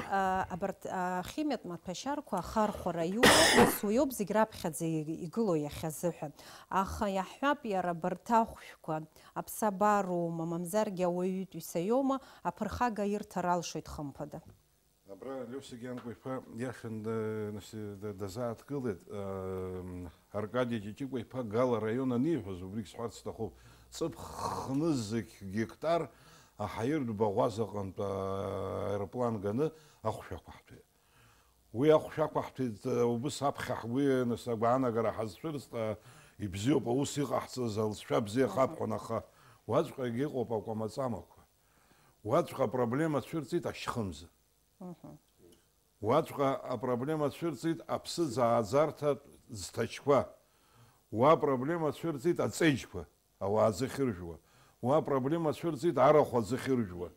А, абарҭ, а, ахимиатә маҭәашьарқәа ахархәара иоуп, ус уиоуп зегь раԥхьаӡа и-, игылоу иахьазыҳәа. Аха иаҳҳәап, иара абарҭ ахәшәқәа, аԥсабароума, мамзаргьы ауаҩытәыҩса иоума, аԥырхага ирҭар алшоит, хымԥада. Абра Лиосик Ианкәа-иԥа иашан да-, нас-, да-, дазааҭгылеит, ам, Аркади Ҷиҷикәа-иԥа Гала араион аниҳәоз, убригь сҳәарц сҭахуп. Ҵыԥх хнызқь гектар аҳаиртә баӷәаза аҟынтә аероплан ганы ахәшә ақәаҳҭәеит. Уи ахәшә ақәаҳҭәеит, убыс аԥхьа ҳгәы ианыс агәаанагара ҳазцәырҵт, ибзиоуп аус иҟаҳҵаз, алҵшәа бзиахап ҳәа, аха уаҵәҟьагьы иҟоуп акәамаҵамақәа. Уаҵәҟьа апроблема цәырҵит ашьхымза. Уаҵәҟьа апроблема цәырҵит аԥсыӡ ааӡарҭатә ӡҭачқәа. Уа апроблема цәырҵит аҵеџьқәа, ауаа зыхьыржәуа. Уа апроблема цәырҵит арахә аӡы ахьыржәуа.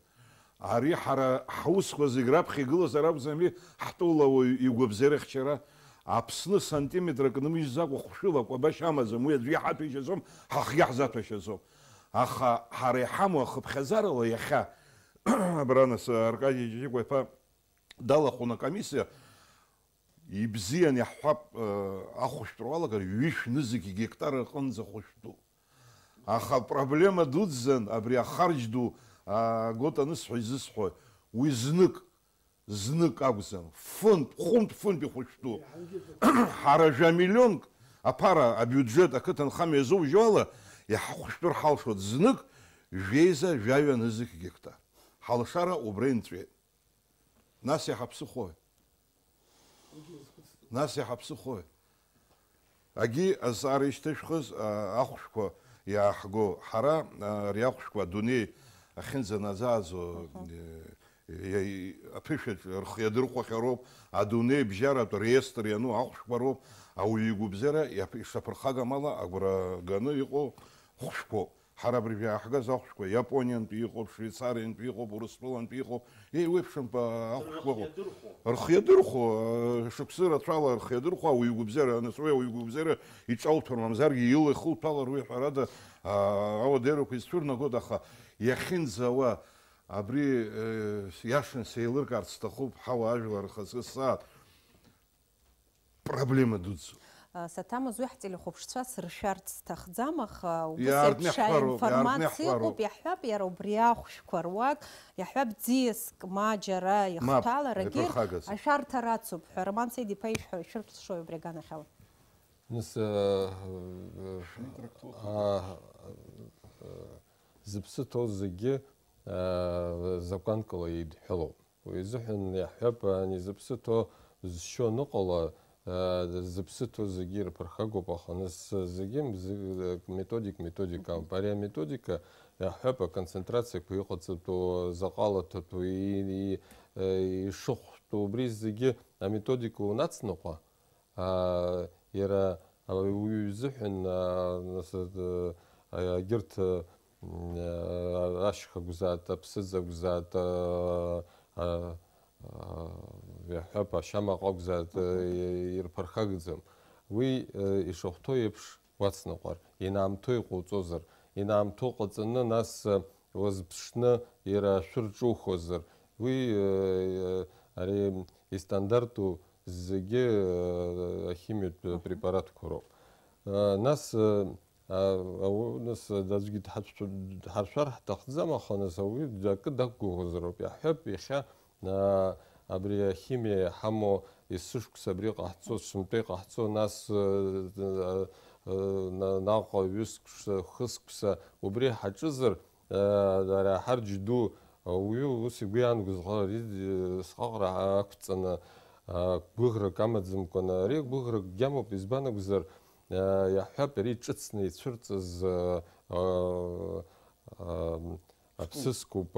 Ари ҳара ҳусқәа зегь раԥхьа игылазар акәӡами ҳтәылауаҩ игәабзиара ихьчара? Аԥсны сантиметрак нымыжьӡакәа хәшәыла акәабашь амаӡам, уи аӡәгьы иҳаҭәеишьаӡом, ҳахгьы ҳзаҭәашьаӡом. Аха ҳара иҳамоу ахыԥхьаӡарала иахьа, абра нас Аркади Ҷиҷико-иԥа далахәын акомиссиа, ибзиан иаҳҳәап, э, ахәышәтәра уалагар, ҩышә нызқь гектар аҟынӡа хәышәтәу. Аха апроблема дуӡӡан абри ахарџь ду, а, Гот анысҳәа изысҳәои, уи знык, знык акәӡам, фынтә, хәынтә, фынтә ихәышәтәу. Ҳара жәа миллионк аԥара абиуџьет ақыҭанхамҩа иазужьо ала, иаҳхәышәтәыр ҳалшоит знык жәеиза жәаҩа нызқь гектар. Ҳалшара убра инҵәеит. Нас иҳаԥсыхәои? Нас иҳаԥсыхәои? Агьи азҵаара ишьҭышәхыз, а, ахәшәқәа иааҳго. Ҳара, а, ари ахәшәқәа адунеи ахьынӡанаӡааӡо, э, иа-, аԥышәаҿ рхы иадырхәахьароуп, адунеи бжьаратә реестр иану ахәшәқәа роуп, ауаҩы игәыбзиара иаԥ-, ишаԥырхагам ала агәра ганы иҟоу хәшәқәоуп. Ҳара абыржәы иааҳгаз ахәшәқәа Иапониантәи иҟоуп, Швеицариантәи иҟоуп, Урыстәылантәи иҟоуп, еиуеиԥшым, а, ахәшәқәа ыҟоуп. Рхы иадырхәо. Рхы иадырхәо, а, шықәсы рацәала рхы иадырхәо ауаҩы игәыбзиара, анацәа ауаҩы игәыбзиара иҿалҭәар мамзаргьы ила ихылҭәалар уи ҳәарада, а, ауадаҩрақәа изцәырнагоит, аха иахьынӡауа абри, э, иашан сеилыркаарц сҭахуп, ҳауаажәлар рхаҿы сааҭ. Проблема дуӡӡоуп. Саҭамыз, уи ҳтелехәаԥшцәа сыршәарц сҭахӡам, аха убыс еиԥш аинформациа ыҟоуп, иаҳҳәап, иара убри ахәшәқәа руак, иаҳҳәап, ӡиаск ма џьара ихҭәаларагьы ашәарҭа рацуп ҳәа Роман Сеид-иԥа ишәҳәа-, ишәырԥшшои убри аганахьала? Нас, э, э, а, э, зыԥсы ҭоу зегьы, э, закәанкала еидҳәалоуп. Уи изыҳәан иаҳҳәап, ани зыԥсы ҭоу зшьо аныҟала, э, зыԥсы ҭоу зегьы ирԥырхагоуп, аха нас зегьы мзы-, методик методикалоуп. Ари аметодика иаҳҳәап, аконцентрациақәа иҟаҵатәу, заҟа лаҭатәу, и-, и-, э, ишыхәтәу, убри зегьы аметодика унацныҟәа, аа, иара ауаҩы изыҳәан, аа, нас, э, егьырҭ, э, м, э, ашьха акәзааит, аԥсыӡ акәзааит, э, э, э, иаҳҳәап, ашьамаҟа акәзааит, э, ирԥырхагӡам. Уи, э, ишахәҭоу еиԥш уацныҟәар, инаамҭоу иҟауҵозар, инаамҭоу ҟаҵаны, нас, э, уазԥшны иара ашәыр ҿухозар, уи, э, ари истандарту зегьы, э, ахимиатә препаратқәа роуп. Э, нас, э, а, ауаҩы, нас, э, аӡәгьы дҳацәшәа-, дҳаршәар ҳҭахӡам, аха нас ауаҩы акы дақәгәыӷуазароуп. Иаҳҳәап, иахьа, а, абри ахимиа иҳамоу есышықәса абри ҟаҳҵо, сынтәа иҟаҳҵо, нас, э, э, э, на-, наҟ ҩышықәса, хышықәса убри ҳаҿызар, Ара аҳарџь ду ауаҩы ус игәы иаанагозар, ари сҟаҟара ақәҵаны, гәыӷрак амаӡамкәаны, ари гәыӷрак гьамоуп, избан акәзар, иаҳҳәап, ари ҿыцны ицәырҵыз аԥсыӡқәоуп,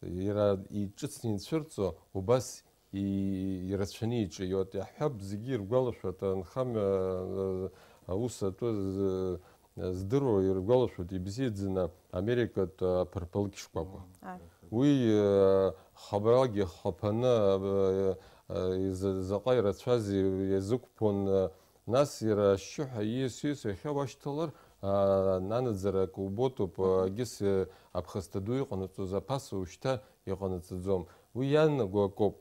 иара иҿыцны ицәырҵуа убас и-, ирацәаны иҿиоит. Иаҳҳәап, зегьы иргәалашәоит, анхамҩа, э, аус атәы з-, здыруа иргәалашәоит, ибзиаӡаны Америкатә аԥырԥылк шкәакәа. Ааи. Уи, э, хабарлагьы хаԥаны, э, э, иза-, заҟа ирацәаз и-, иазықәԥон, э, Нас иара ашьшьыҳәа ииас-ииас иахьа уашьҭалар, аа, нанаӡарак убоҭоуп, мгм, егьыс, э, аԥхасҭа ду иҟанаҵоз аԥаса ушьҭа иҟанаҵаӡом. Уи иаанаго акоуп.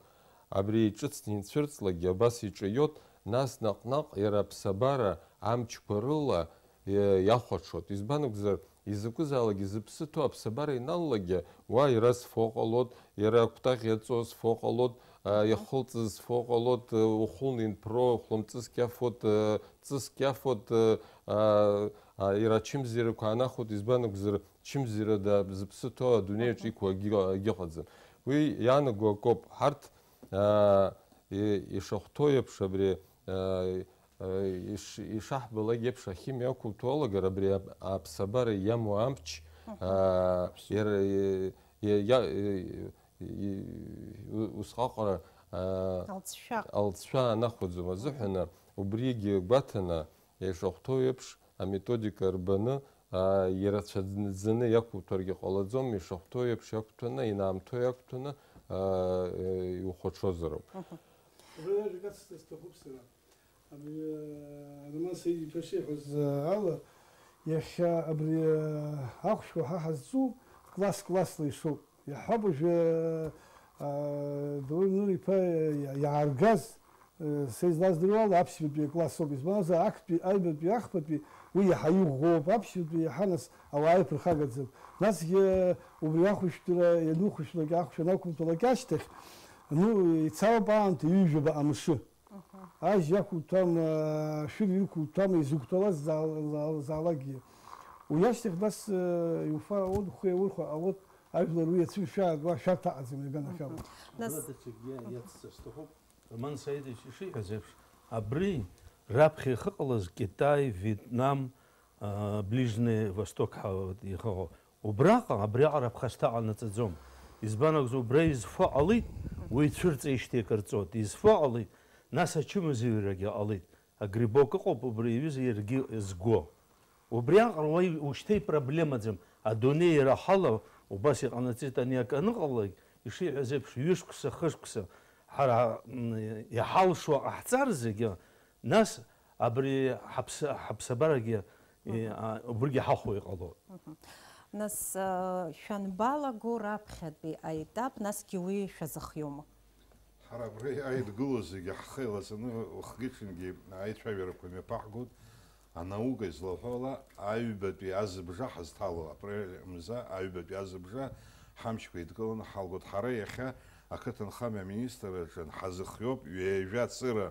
Абри иҿыцны ицәырҵлакгьы абас иҿиоит, нас наҟ-наҟ иара аԥсабара амчқәа рыла, э, иахәаҽуеит. Избан акәзар, изакәызаалакгьы зыԥсы ҭоу аԥсабара иналалакгьы, уа иара зфо ҟалоит, иара акәтаӷь иаҵоу зфо ҟалоит, а, иахылҵыз зфо ҟалоит, э, ухәылны инԥро, хәлымҵыск иафоит, э, ҵыск иафоит, э, а, а, иара ачымазаҩрақәа аанахәоит, избан акәзар, Ачымазара зыԥсы ҭоу адунеиаҿ иқәу агьы-, агьыҟаӡам. Уи иаанаго акоуп. Ҳарҭ, аа, и-, ишахәҭоу еиԥш абри, аа, аа, иш-, ишаҳбалак еиԥш ахимиа ақәуҭәо алагар, абри ап-, аԥсабара иамоу амч, аа, иара, и-, и-, иа-, и-, и-, у-, усҟаҟара, аа, Алҵшәа. Алҵшәа анахәаӡом азыҳәан, убригьы гәаҭаны, ишахәҭоу еиԥш, аметодика рбаны, аа, ирацәаӡаны иақәуҭәаргьы ҟалаӡом, ишахәҭоу еиԥш иақәҭәаны, инаамҭоу иақәҭәаны, аа, э, иухәаҽуазароуп. Абри ажәак ацҵа сҭахуп сара. Абри, э, Роман Саид-иԥа шиҳәаз, э, ала, иахьа абри, э, ахәшәқәа ҳа ҳазҿу класс-классла ишоуп. Иаҳҳәап, уажәы, аа, Даур Нур-иԥа иа-, иааргаз, э, са излаздыруа ала, аԥшьбатәи акласс ауп. Избанзар, актәи, аҩбатәи, ахԥатәи уи иаҳа иӷәӷәоуп, аԥшьбатәи иаҳа нас ауаа иаԥырхагаӡам. Насгьы убри ахәышәтәра ианухәышәтәлак, ахәшә анақәуҭәалак ашьҭахь, ну, ицалап аамҭа ҩажәаба амшы. Ажь иақәуҭәам, ашәыр иқәуҭәам, изықәҭәалаз заа-, заа-, заалакгьы. Уи ашьҭахь нас, э, иуфа-, ауд, хәы иаурхәа, ауд, ажәлар уи иацәымшәааит, уа шәарҭ аҟаӡам иаганахьала. Мгм. Нас Абра даҽакгьы иацҵар сҭахуп. Роман Саидович ишиҳәаз еиԥш, абри раԥхьа ихыҟалаз Китай, Вьетнам, а, Ближний Восток ҳәа ихыҟоу. Убраҟа, абриаҟара ԥхасҭа ҟанаҵаӡом. Избан акәзар, убра изфо ҟалеит, уи цәырҵеижьҭеи акыр ҵуеит. Изфо ҟалеит, нас ачымазаҩрагьы ҟалеит. Агрибок ыҟоуп, убри аҩыза иаргьы зго. Убриаҟара уа ушьҭа ипроблемаӡам. Адунеи иара ҳала убас иҟанаҵеит, ани акы аныҟалалак, ишиҳәаз еиԥш, ҩышықәса, хышықәса ҳара, м, иҳалшо ҟаҳҵар зегьы, нас абри ҳаԥс-, ҳаԥсабарагьы, и, Мгм. а, убригьы ҳахәо иҟалоит. Мгм. Нас, а, шәанбалаго раԥхьатәи аетап, насгьы уи шәазыхиоума? Ҳара абра иааидгылоу зегьы ҳхы еилаҵаны, уахгьы-ҽынгьы аицәажәарақәа мҩаԥаҳгоит. Анаука излаҳәо ала, аҩбатәи азыбжа ҳазҭало, апрель мза аҩбатәи азыбжа ҳамчқәа еидкыланы ҳалгоит. Ҳара иахьа ақыҭанхамҩа аминистрраҿы ҳазыхиоуп ҩажәа цыра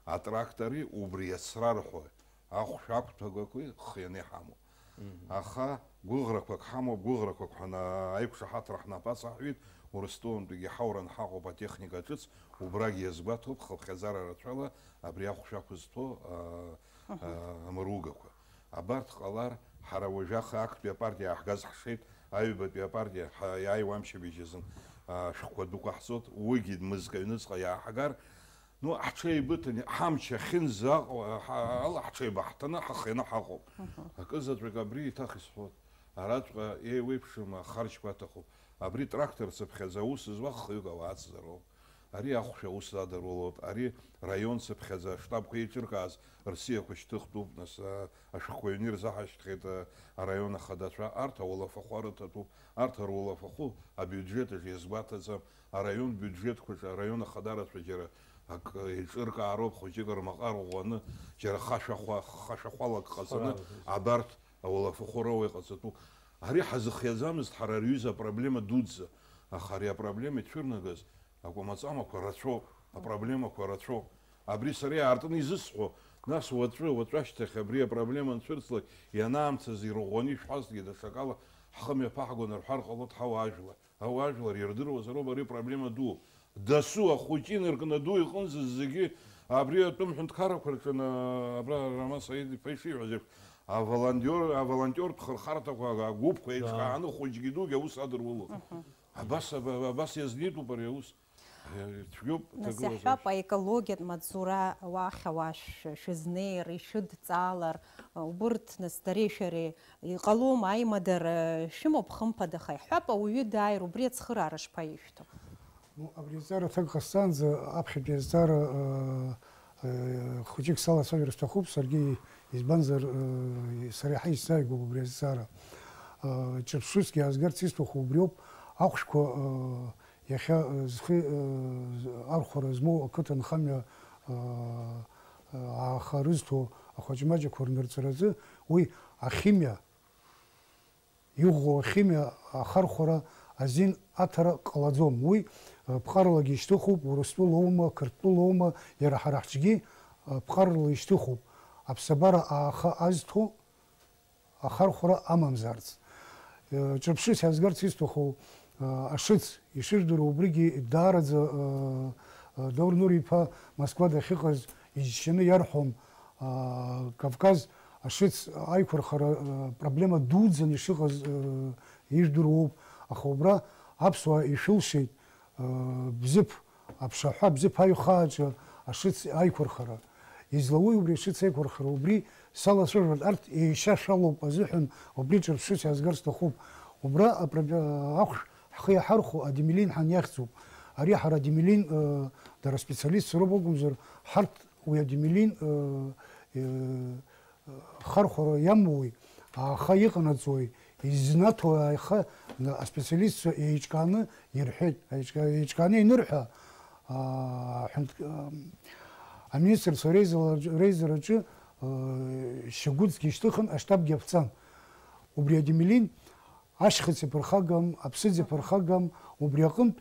атрактори убри иацрарҳәо ахәшә ақәҭәагақәеи хианы иҳамоу. Мгм. Аха гәыӷрақәак ҳамоуп, гәыӷрақәак ҳәа на-, аиқәшаҳаҭра ҳнапы аҵаҳҩит, Урыстәылантәигьы ҳаура анҳаҟоуп атехника ҿыц, убрагьы иазгәаҭоуп, хыԥхьаӡара рацәала абри ахәшә ақәызҭәо, а, Мгм. а, амыругақәа. Абарҭ ҟалар, ҳара уажәы аха актәи апартиа ааҳгаз ҳшеит, аҩбатәи апартиа ҳа-, иааиуа амчыбжь азын, а, шәҟәқәа дуқәаҳҵоит, уигьы мызкы аҩныҵҟа иааҳгар, ну, ҳҽеибыҭаны, ҳамч ахьынӡаҟоу, ҳа-, ала ҳҽеибаҳҭаны ҳахианы ҳаҟоуп. Мгм. Акы заҵәык абри еиҭах исҳәоит. Араҵәҟьа еиуеиԥшым ахарџьқәа аҭахуп. Абри трактор цыԥхьаӡа аус зуа хҩык ауаа ацзароуп. Ари ахәшә аус адаруалоуп. Ари раион цыԥхьаӡа аштабқәа еиҿыркааз рсиақәа шьҭыхтәуп, нас, а, ашәҟәқәа ҩны ирзаҳашьҭхьеит, а, араион ахадацәа. Арҭ ауалафахәы арыҭатәуп. Арҭ руалафахәы абиуџьет аҿы иазгәаҭаӡам. Араион биуџьетқәаҿы араион ахадарацәа џьара ак еиҿыркаароуп, хәыҷык рмаҟа рӷәӷәаны, џьара хашәахәа-, хашәахәалак ҟаҵаны, Цхыраара. Абарҭ ауалафахәы роуа иҟаҵатәу. Ари ҳазыхиаӡамызт ҳара рҩыза апроблема дуӡӡа, аха ари апроблема ицәырнагаз акәамаҵамақәа рацәоуп, апроблемақәа рацәоуп. Абри сара иаартны изысҳәо, нас уаҵәы, уаҵәы ашьҭахь абри апроблема анцәырҵлак, ианаамҭаз ирӷәӷәаны ишәҳәазҭгьы даҽакала ҳхы мҩаԥаҳгон рҳәар ҟалоит ҳауаажәлар. Ауаажәлар ирдыруазароуп ари проблема ду. Дасу ахәыҷы инаркны аду иҟынӡа зегьы абри атәым ҳәынҭқаррақәа рҿы, абра Роман Саид-иԥа ишиҳәаз еиԥш, аволонтиор, аволонтиортә хырхарҭақәа, агәыԥқәа еиҿкааны хәыҷгьы дугьы аус адыруалоуп. Абас, аба-, абас иазнеитәуп ари аус. Цәгьоуп. Нас иаҳҳәап, аекологиатә маҵзура уахь ауаа шә-, шәызнеир, ишәыдҵаалар, убырҭ, нас, дареи шәареи Иҟалома аимадара, шәымоуп, хымԥада, аха иҳәап, ауаҩы дааир, убри ацхыраара шԥаишәҭо? Ну, абри азҵаара аҭак ҟасҵаанӡа аԥхьатәи азҵаара, э, э, хәыҷык салацәажәар сҭахуп, саргьы, избанзар, э, сара иаҳа исзааигәоуп убри азҵаара. Э, ҿырԥшысгьы аазгарц исҭаху убриоуп, ахәшәқәа, э, иахьа, э, зхы, э, архәара змоу ақыҭанхамҩа, э, э, ааха рызҭо ахәаҷ-маҷқәа рнырҵаразы уи ахимиа, иӷәӷәоу ахимиа ахархәара азин аҭара ҟалаӡом. Уи, э, ԥҟарлагьы ишьҭыхуп, Урыстәылоума, Қырҭтәылоума, иара ҳара ҳҿгьы, э, ԥҟарла ишьҭыхуп. Аԥсабара ааха азҭо ахархәара амамзарц. Ҿырԥшыс иазгарц исҭаху, ашыц, ишыжәдыруа убригьы даараӡа, Даур Нури-иԥа Москва дахьыҟаз иџьшьаны иарҳәон, Кавказ ашыц аиқәырхара проблема дуӡӡаны ишыҟаз ижәдыруоуп, аха убра аԥсуаа ишәылшеит, Бзыԥ аԥшаҳәа, Бзыԥ аҩхааҿы ашыц аиқәырхара. Излауи убри ашыц аиқәырхара? Убри салацәажәарц, арҭ еишьа шәалоуп азыҳәан, убри ҿырԥшыс иаазгар сҭахуп. Убра апро-, ахәшә ҳхы иаҳархәо адемелин ҳаниахьӡуп. Ари ҳара адемелин, э, дара специалистцәа роуп акәымзар, ҳарҭ уи адемелин, э, э, хархәара иамоуи, ааха иҟанаҵои, изнаҭо ааиха, на-, аспециалистцәа еиҿкааны ирҳәеит, еиҿка-, еиҿкааны инырҳәа, аа, ҳәынҭ-, аа, аминистрцәа реизара-, реизараҿы, аа, шьагәыҵгьы шьҭыхын, аштабгьы аԥҵан. Убри адемелин ашьхыҵ иаԥырхагам, аԥсыӡ иаԥырхагам, убри аҟынтә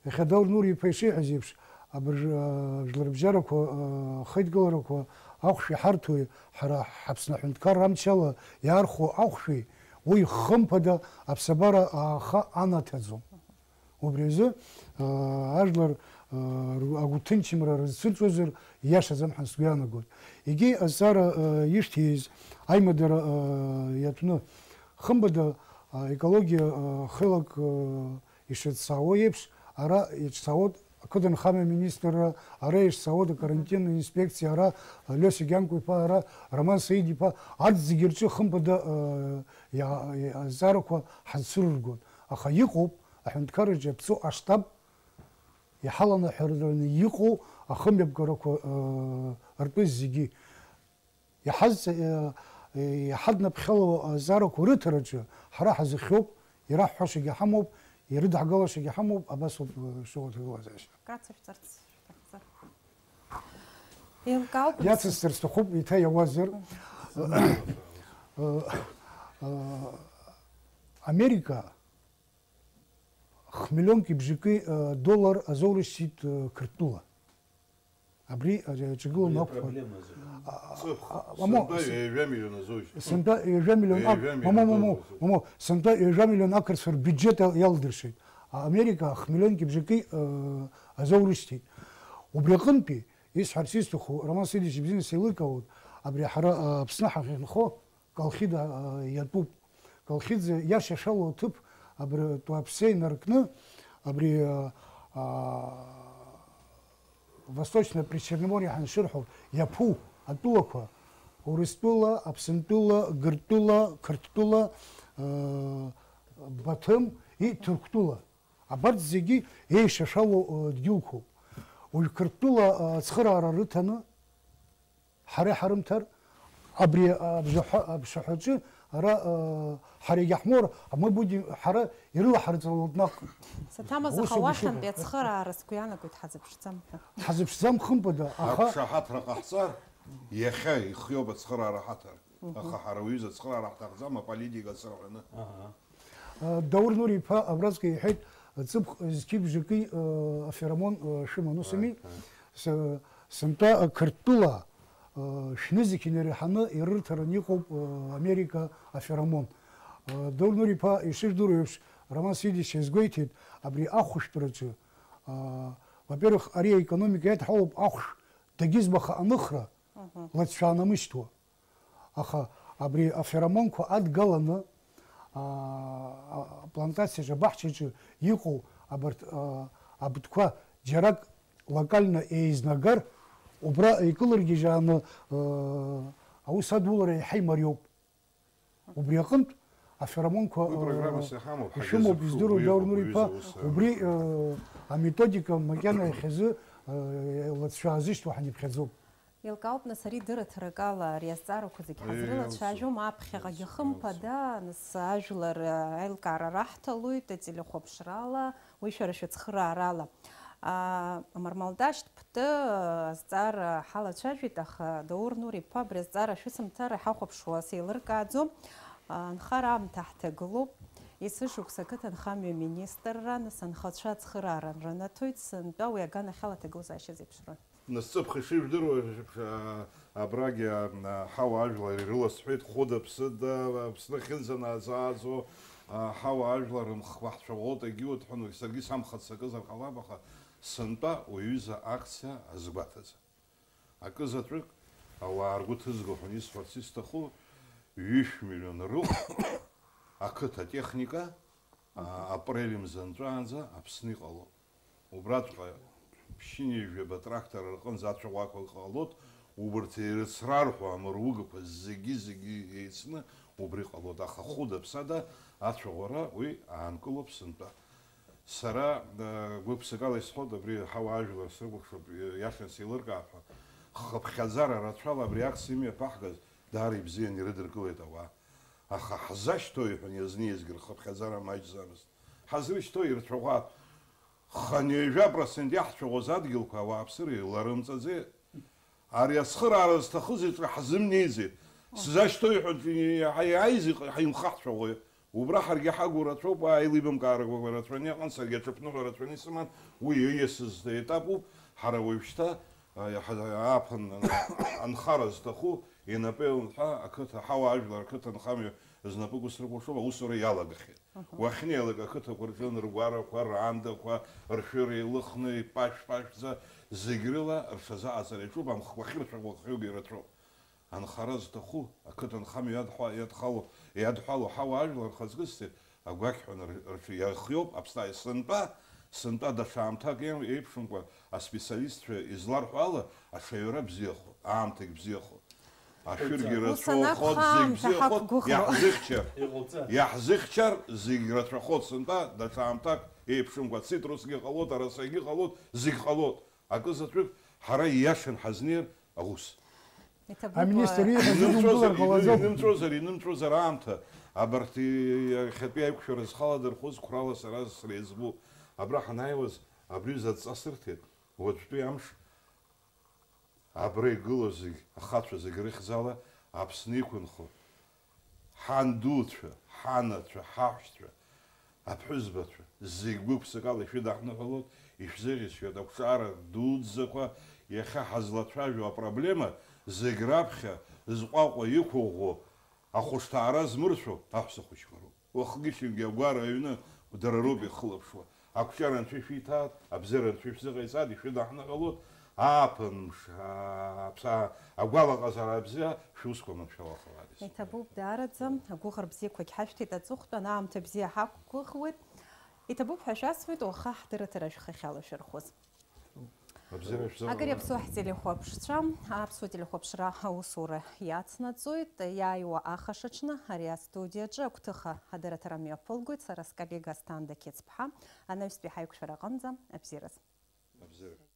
Иахьа Даур Нури-иԥа ишиҳәаз еиԥш, абырж-, а, жәларбжьарақәа, а, ахеидкыларақәа ахәшә иҳарҭои, ҳара ҳаԥсны аҳәынҭқарра амчала иаархәо ахәшәи, уи хымԥада аԥсабара ааха анаҭаӡом. Убри азы, а, ажәлар, а, ру-, агәҭынчымра рызцәырҵуазар ииашаӡам ҳәа сгәы иаанагоит. Егьи азҵаара, а, ишәҭиз аимадара, а, иатәны, хымԥада, а, аекологиа, а, хеилак, а, ишыҿцаауа еиԥш, ара иҿцаауеит ақыҭанхамҩа аминистрра, ара иҿцаауеит акарантинтә инспекциа, ара Лиосик Гьанқәа-иԥа, ара Роман Саид-иԥа, арҭ зегьы рҿы хымԥада, э, иа-, иа-, азҵаарақәа ҳазцәырыргоит. Аха иҟоуп аҳәынҭқарраҿы иаԥҵоу аштаб, иҳаланаҳәараны иҟоу ахымҩаԥгарақәа, э, ртәы зегьы. Иҳазҵа-, иа-, иҳаднаԥхьало азҵаарақәа рыҭараҿы ҳара ҳазыхиоуп, ираҳҳәашагьы ҳамоуп, ирыдаҳгалашагьы ҳамоуп, абас ауп, э, шыҟоу аҭагылазаашьа. Кацышәҵарц шәҭахӡам. Еилкаауп, нас. Иацысҵар сҭахуп, еиҭа иауазар. Э, э, Америка хмиллионки бжаки, э, доллар азоурышьҭит, э, Қырҭтәыла. Абри, ари аҿагыланы Абри ақәԥа. Апроблема азы. А, Ҵыԥх, а, мамо, сынтәа с-, ҩажәа миллион азоуишь? Сынтәа ҩажәа миллион ак-, Ҩажәа мамо, миллион мамо, доллар. Мамо, сынтәа ҩажәа миллион ақырҭцәа рбиуџьет иал-, иалдыршеит. А, Америка хмиллионки бжаки, э, азоурышьҭит. Убри аҟынтәи, исҳәарц исҭаху, Роман Сидич ибзианы сеилыркаауеит, абри ҳара, а, Аԥсны ҳахьынхо, Колхида, а, иатәуп. Колхида иашьа шәалоу аҭыԥ абри Туапсе инаркны, абри, а, а, Восточное Причерноморье ҳаншырҳәо иаԥу атәылақәа, Урыстәыла, Аԥсынтәыла, Гыртәыла, Қырҭтәыла, а, Баҭым, и Ҭырқәтәыла. Абарҭ зегьы еишьа шәалоу, а, дгьылқәоуп. Уажә Қырҭтәыла, а, ацхыраара рыҭаны, Ҳара иҳарымҭар, абри абжаҳәа-, аԥшаҳәаҿы ара, а, ҳара егьаҳмоур, мы будем, ҳара ирылаҳарҵалоит наҟ. Саҭамаз, Ус аха еиԥш уахьынтәи иҟоуп. Ацхыраара сгәы иаанагоит ҳазыԥшӡам ҳәа. Ҳазыԥшӡам хымԥада, аха Ақәшаҳаҭра ҟаҳҵар, иахьа ихиоуп ацхыраара ҳаҭар. Аха ҳара уҩыза ацхыраара ҳҭахӡам, аполитика ацырҳәаны. Аҳа. Даур Нури-иԥа абраҵәҟьа иҳәеит, ҵыԥх зқьи бжаки, э, аферомон, э, шәыман, ус ами? Ааи, ааи. С-, сынтәа, э, Қырҭтәыла, э, шәнызқь инареиҳаны ирырҭараны иҟоуп, э, Америка аферомон. Э, Даур Нури-иԥа ишыжәдыруа еиԥш, Роман Сидич иазгәеиҭеит, абри ахәышәтәраҿы, э, во-первых, ари аекономика иадҳәалоуп ахәшә дагьызбаха аныхра, Мгм. лацәа анамышьҭуа. Аха абри аферомонқәа адгаланы, аа, аплантациаҿы, абаҳчаҿы иҟоу абарҭ, аа, абытәқәа џьарак локально еизнагар, убра икылыргьежьааны, аа, аус адулара еиҳа имариоуп. Убри аҟынтә аферомонқәа, Уи программас аа, иҳамоуп, ишәымоуп, ҳагьазыԥшу, издыруа уи Даур иҟоуп, Нури-иԥа, уи изы ус, убри, аа, аметодика макьана иахьазы, аа, лацәа азышьҭоу ҳаниԥхьаӡоуп. Еилкаауп, нас, ари дырраҭарак ала ари азҵаарақәа зегьы Еи, ҳазрылацәажәом, аԥхьаҟагьы еи, хымԥада, нас, ажәлар, а, аилкаара раҳҭалоит, ателехәаԥшрала, уи шәара шәыцхыраарала. А, Мармалдашь Ԥты, а, азҵаара ҳалацәажәеит, аха Даур Нури-иԥа абри азҵаара шәысымҭар иҳахәаԥшуа сеилыркааӡом. А, анхара аамҭа ҳҭагылоуп. Есышықәса ақыҭанхамҩа министрра, нас, анхацәа ацхыраара ранаҭоит, сынтәа уи аганахьала аҭагылазаашьа зеиԥшроу. Нас ҵыԥх ишыжәдыруа, а, абрагьы, а, ҳауаажәлар ирыласҳәеит, хәыда-ԥсыда, Аԥсны ахьынӡанааӡааӡо, Аҳауа ажәлар рымхқәа ҳцәаӷәоит, егьиуеит ҳәа, саргьы самхаццакызар ҟалап, аха сынтәа уаҩыза акциа азгәаҭаӡам. Акызаҵәык ауаа ргәы ҭызго ҳәа исҳәарц исҭаху, ҩышә миллион рыхә ақыҭа техника, а, апрель мза нҵәаанӡа Аԥсны иҟалоит. Убраҵәҟьа ԥшьынҩажәаба трактор рҟынӡа ацәаӷәақәа ҟалоит, убарҭ ирыцрарҳәо амыругақәа зегьы-зегьы еицны убри ҟалоит, аха хәыда-ԥсада ацәаӷәара уи аанкылоуп сынтәа. Сара, э, гәык-ԥсыкала исҳәоит, абри ҳауаажәлар срыкәыхшоуп, э, иашан сеилыркаап ҳәа. Хыԥхьаӡара рацәала абри акциа имҩаԥаҳгаз даара ибзиан ирыдыркылеит ауаа. Аха ҳзашьҭоу иҳәан иазнеизгьы рхыԥхьаӡара маҷӡамызт. Ҳазрышьҭоу ирцәаӷәап. Хынҩажәа процент иаҳцәаӷәоз адгьылқәа ауааԥсыра иларымҵаӡеит. Ари ацхыраара зҭахыз еиҵәа ҳзымнеиӡеит. Сзашьҭоу иҳәан, иаҳа иааиз иҟ-, ҳаимхаҳцәаӷәои. Убра ҳаргьы ҳагу рацәоуп, ааилибамкаарақәа рацәаны иҟан, саргьы аҽыԥныҳәа рацәаны исыман, уи ииасыз етапуп, ҳара уажәшьҭа, а, иаҳа-, ааԥын анхара зҭаху, инапы ианҳәа, ақыҭа, ҳауаажәлар ақыҭа нхамҩа знапы гәыцрыкәыршоуп, аусура иалагахьеит. Уахьнеилак ақыҭақәа рҿы ныргәарақәа, раандақәа, ршәыра еилыхны, ипашә-пашәӡа, зегь рыла рҽазыҟаҵара иаҿуп, амхқәа ахьырцәаӷәахьоугьы ирацәоуп. Анхара зҭаху, ақыҭанхамҩа иадҳәа-, иадҳәало, иадҳәало ҳауаажәлар рхаҵкысҭеи агәақьҳәа р-, рҿы иахиоуп, Аԥсны сынтәа, сынтәа даҽа аамҭак еип-, еиԥшымкәа аспециалистцәа изларҳәо ала, аҽаҩра бзиахоит, аамҭагь бзиахоит. Ашәыргьы Ус рацәоухоит, анакәха, зегь аамҭа бзиахоит, ҳақәгәыӷроуп. Иаҳзыхьчар, Иҟалҵа. Иаҳзыхьчар, зегь рацәахоит сынтәа, даҽа аамҭак еиԥшымкәа, ацитрусгьы ҟалоит, арасагьы ҟалоит, зегь ҟалоит. Акы заҵәык ҳара ииашан ҳазнеир аус. Иҭабуп, Аминистр ииҳәаз Инымҵәозар, идумкылар ҟалаӡом. Инымҵәозар, инымҵәозар аамҭа, абарҭ иахьатәи аиқәшәара зхаладырхәыз қәрала сара среиҵбуп. Абра ҳанааиуаз абри ҩыза адҵа сырҭеит, уаҵәтәи амш абра игылоу зегь, ахацәа зегь рыхьӡала Аԥсны иқәынхо, ҳан дуцәа, ҳанацәа, ҳаҳәшьцәа, аԥҳәызбацәа, зегь гәык-ԥсыкала ишәыдаҳныҳәалоит, ишәзеиӷьасшьоит ақәҿиара дуӡӡақәа, иахьа ҳазлацәажәо апроблема зегь раԥхьа зҟәаҟәа иқәыӷәӷәо, ахәышҭаара змыршәо аҳәса хәыҷқәа роуп. Уахгьы-ҽынгьы агәара аҩны дара роуп ирхылаԥшуа. Ақәҿиара анцәа ишәиҭааит, абзиара анцәа ишәзыҟаиҵааит, ишәыдаҳныҳәалоит, ааԥын мш, аа, аԥсаа, агәалаҟазаара бзиа, шәусқәа маншәалахалааит. Иҭабуп даараӡа, агәыӷра бзиақәагь ҳашәҭеит аҵыхәтәан, аамҭа бзиа ҳақәгәыӷуеит. Иҭабуп ҳәа шәасҳәоит, уаха ҳдырраҭара шәхахьала шәырхәыз. Абзиара шәзыҟалааит. Акыр иаԥсоу ҳтелехәаԥшцәа, аԥсуа телехәаԥшра аусура иацнаҵоит. Иааиуа ахашаҽны ари астудиаҿы агәҭыха адырраҭара мҩаԥылгоит сара сколлега Асҭанда Қьецԥҳа, анаҩстәи ҳаиқәшәара аҟынӡа абзиараз. Абзиара.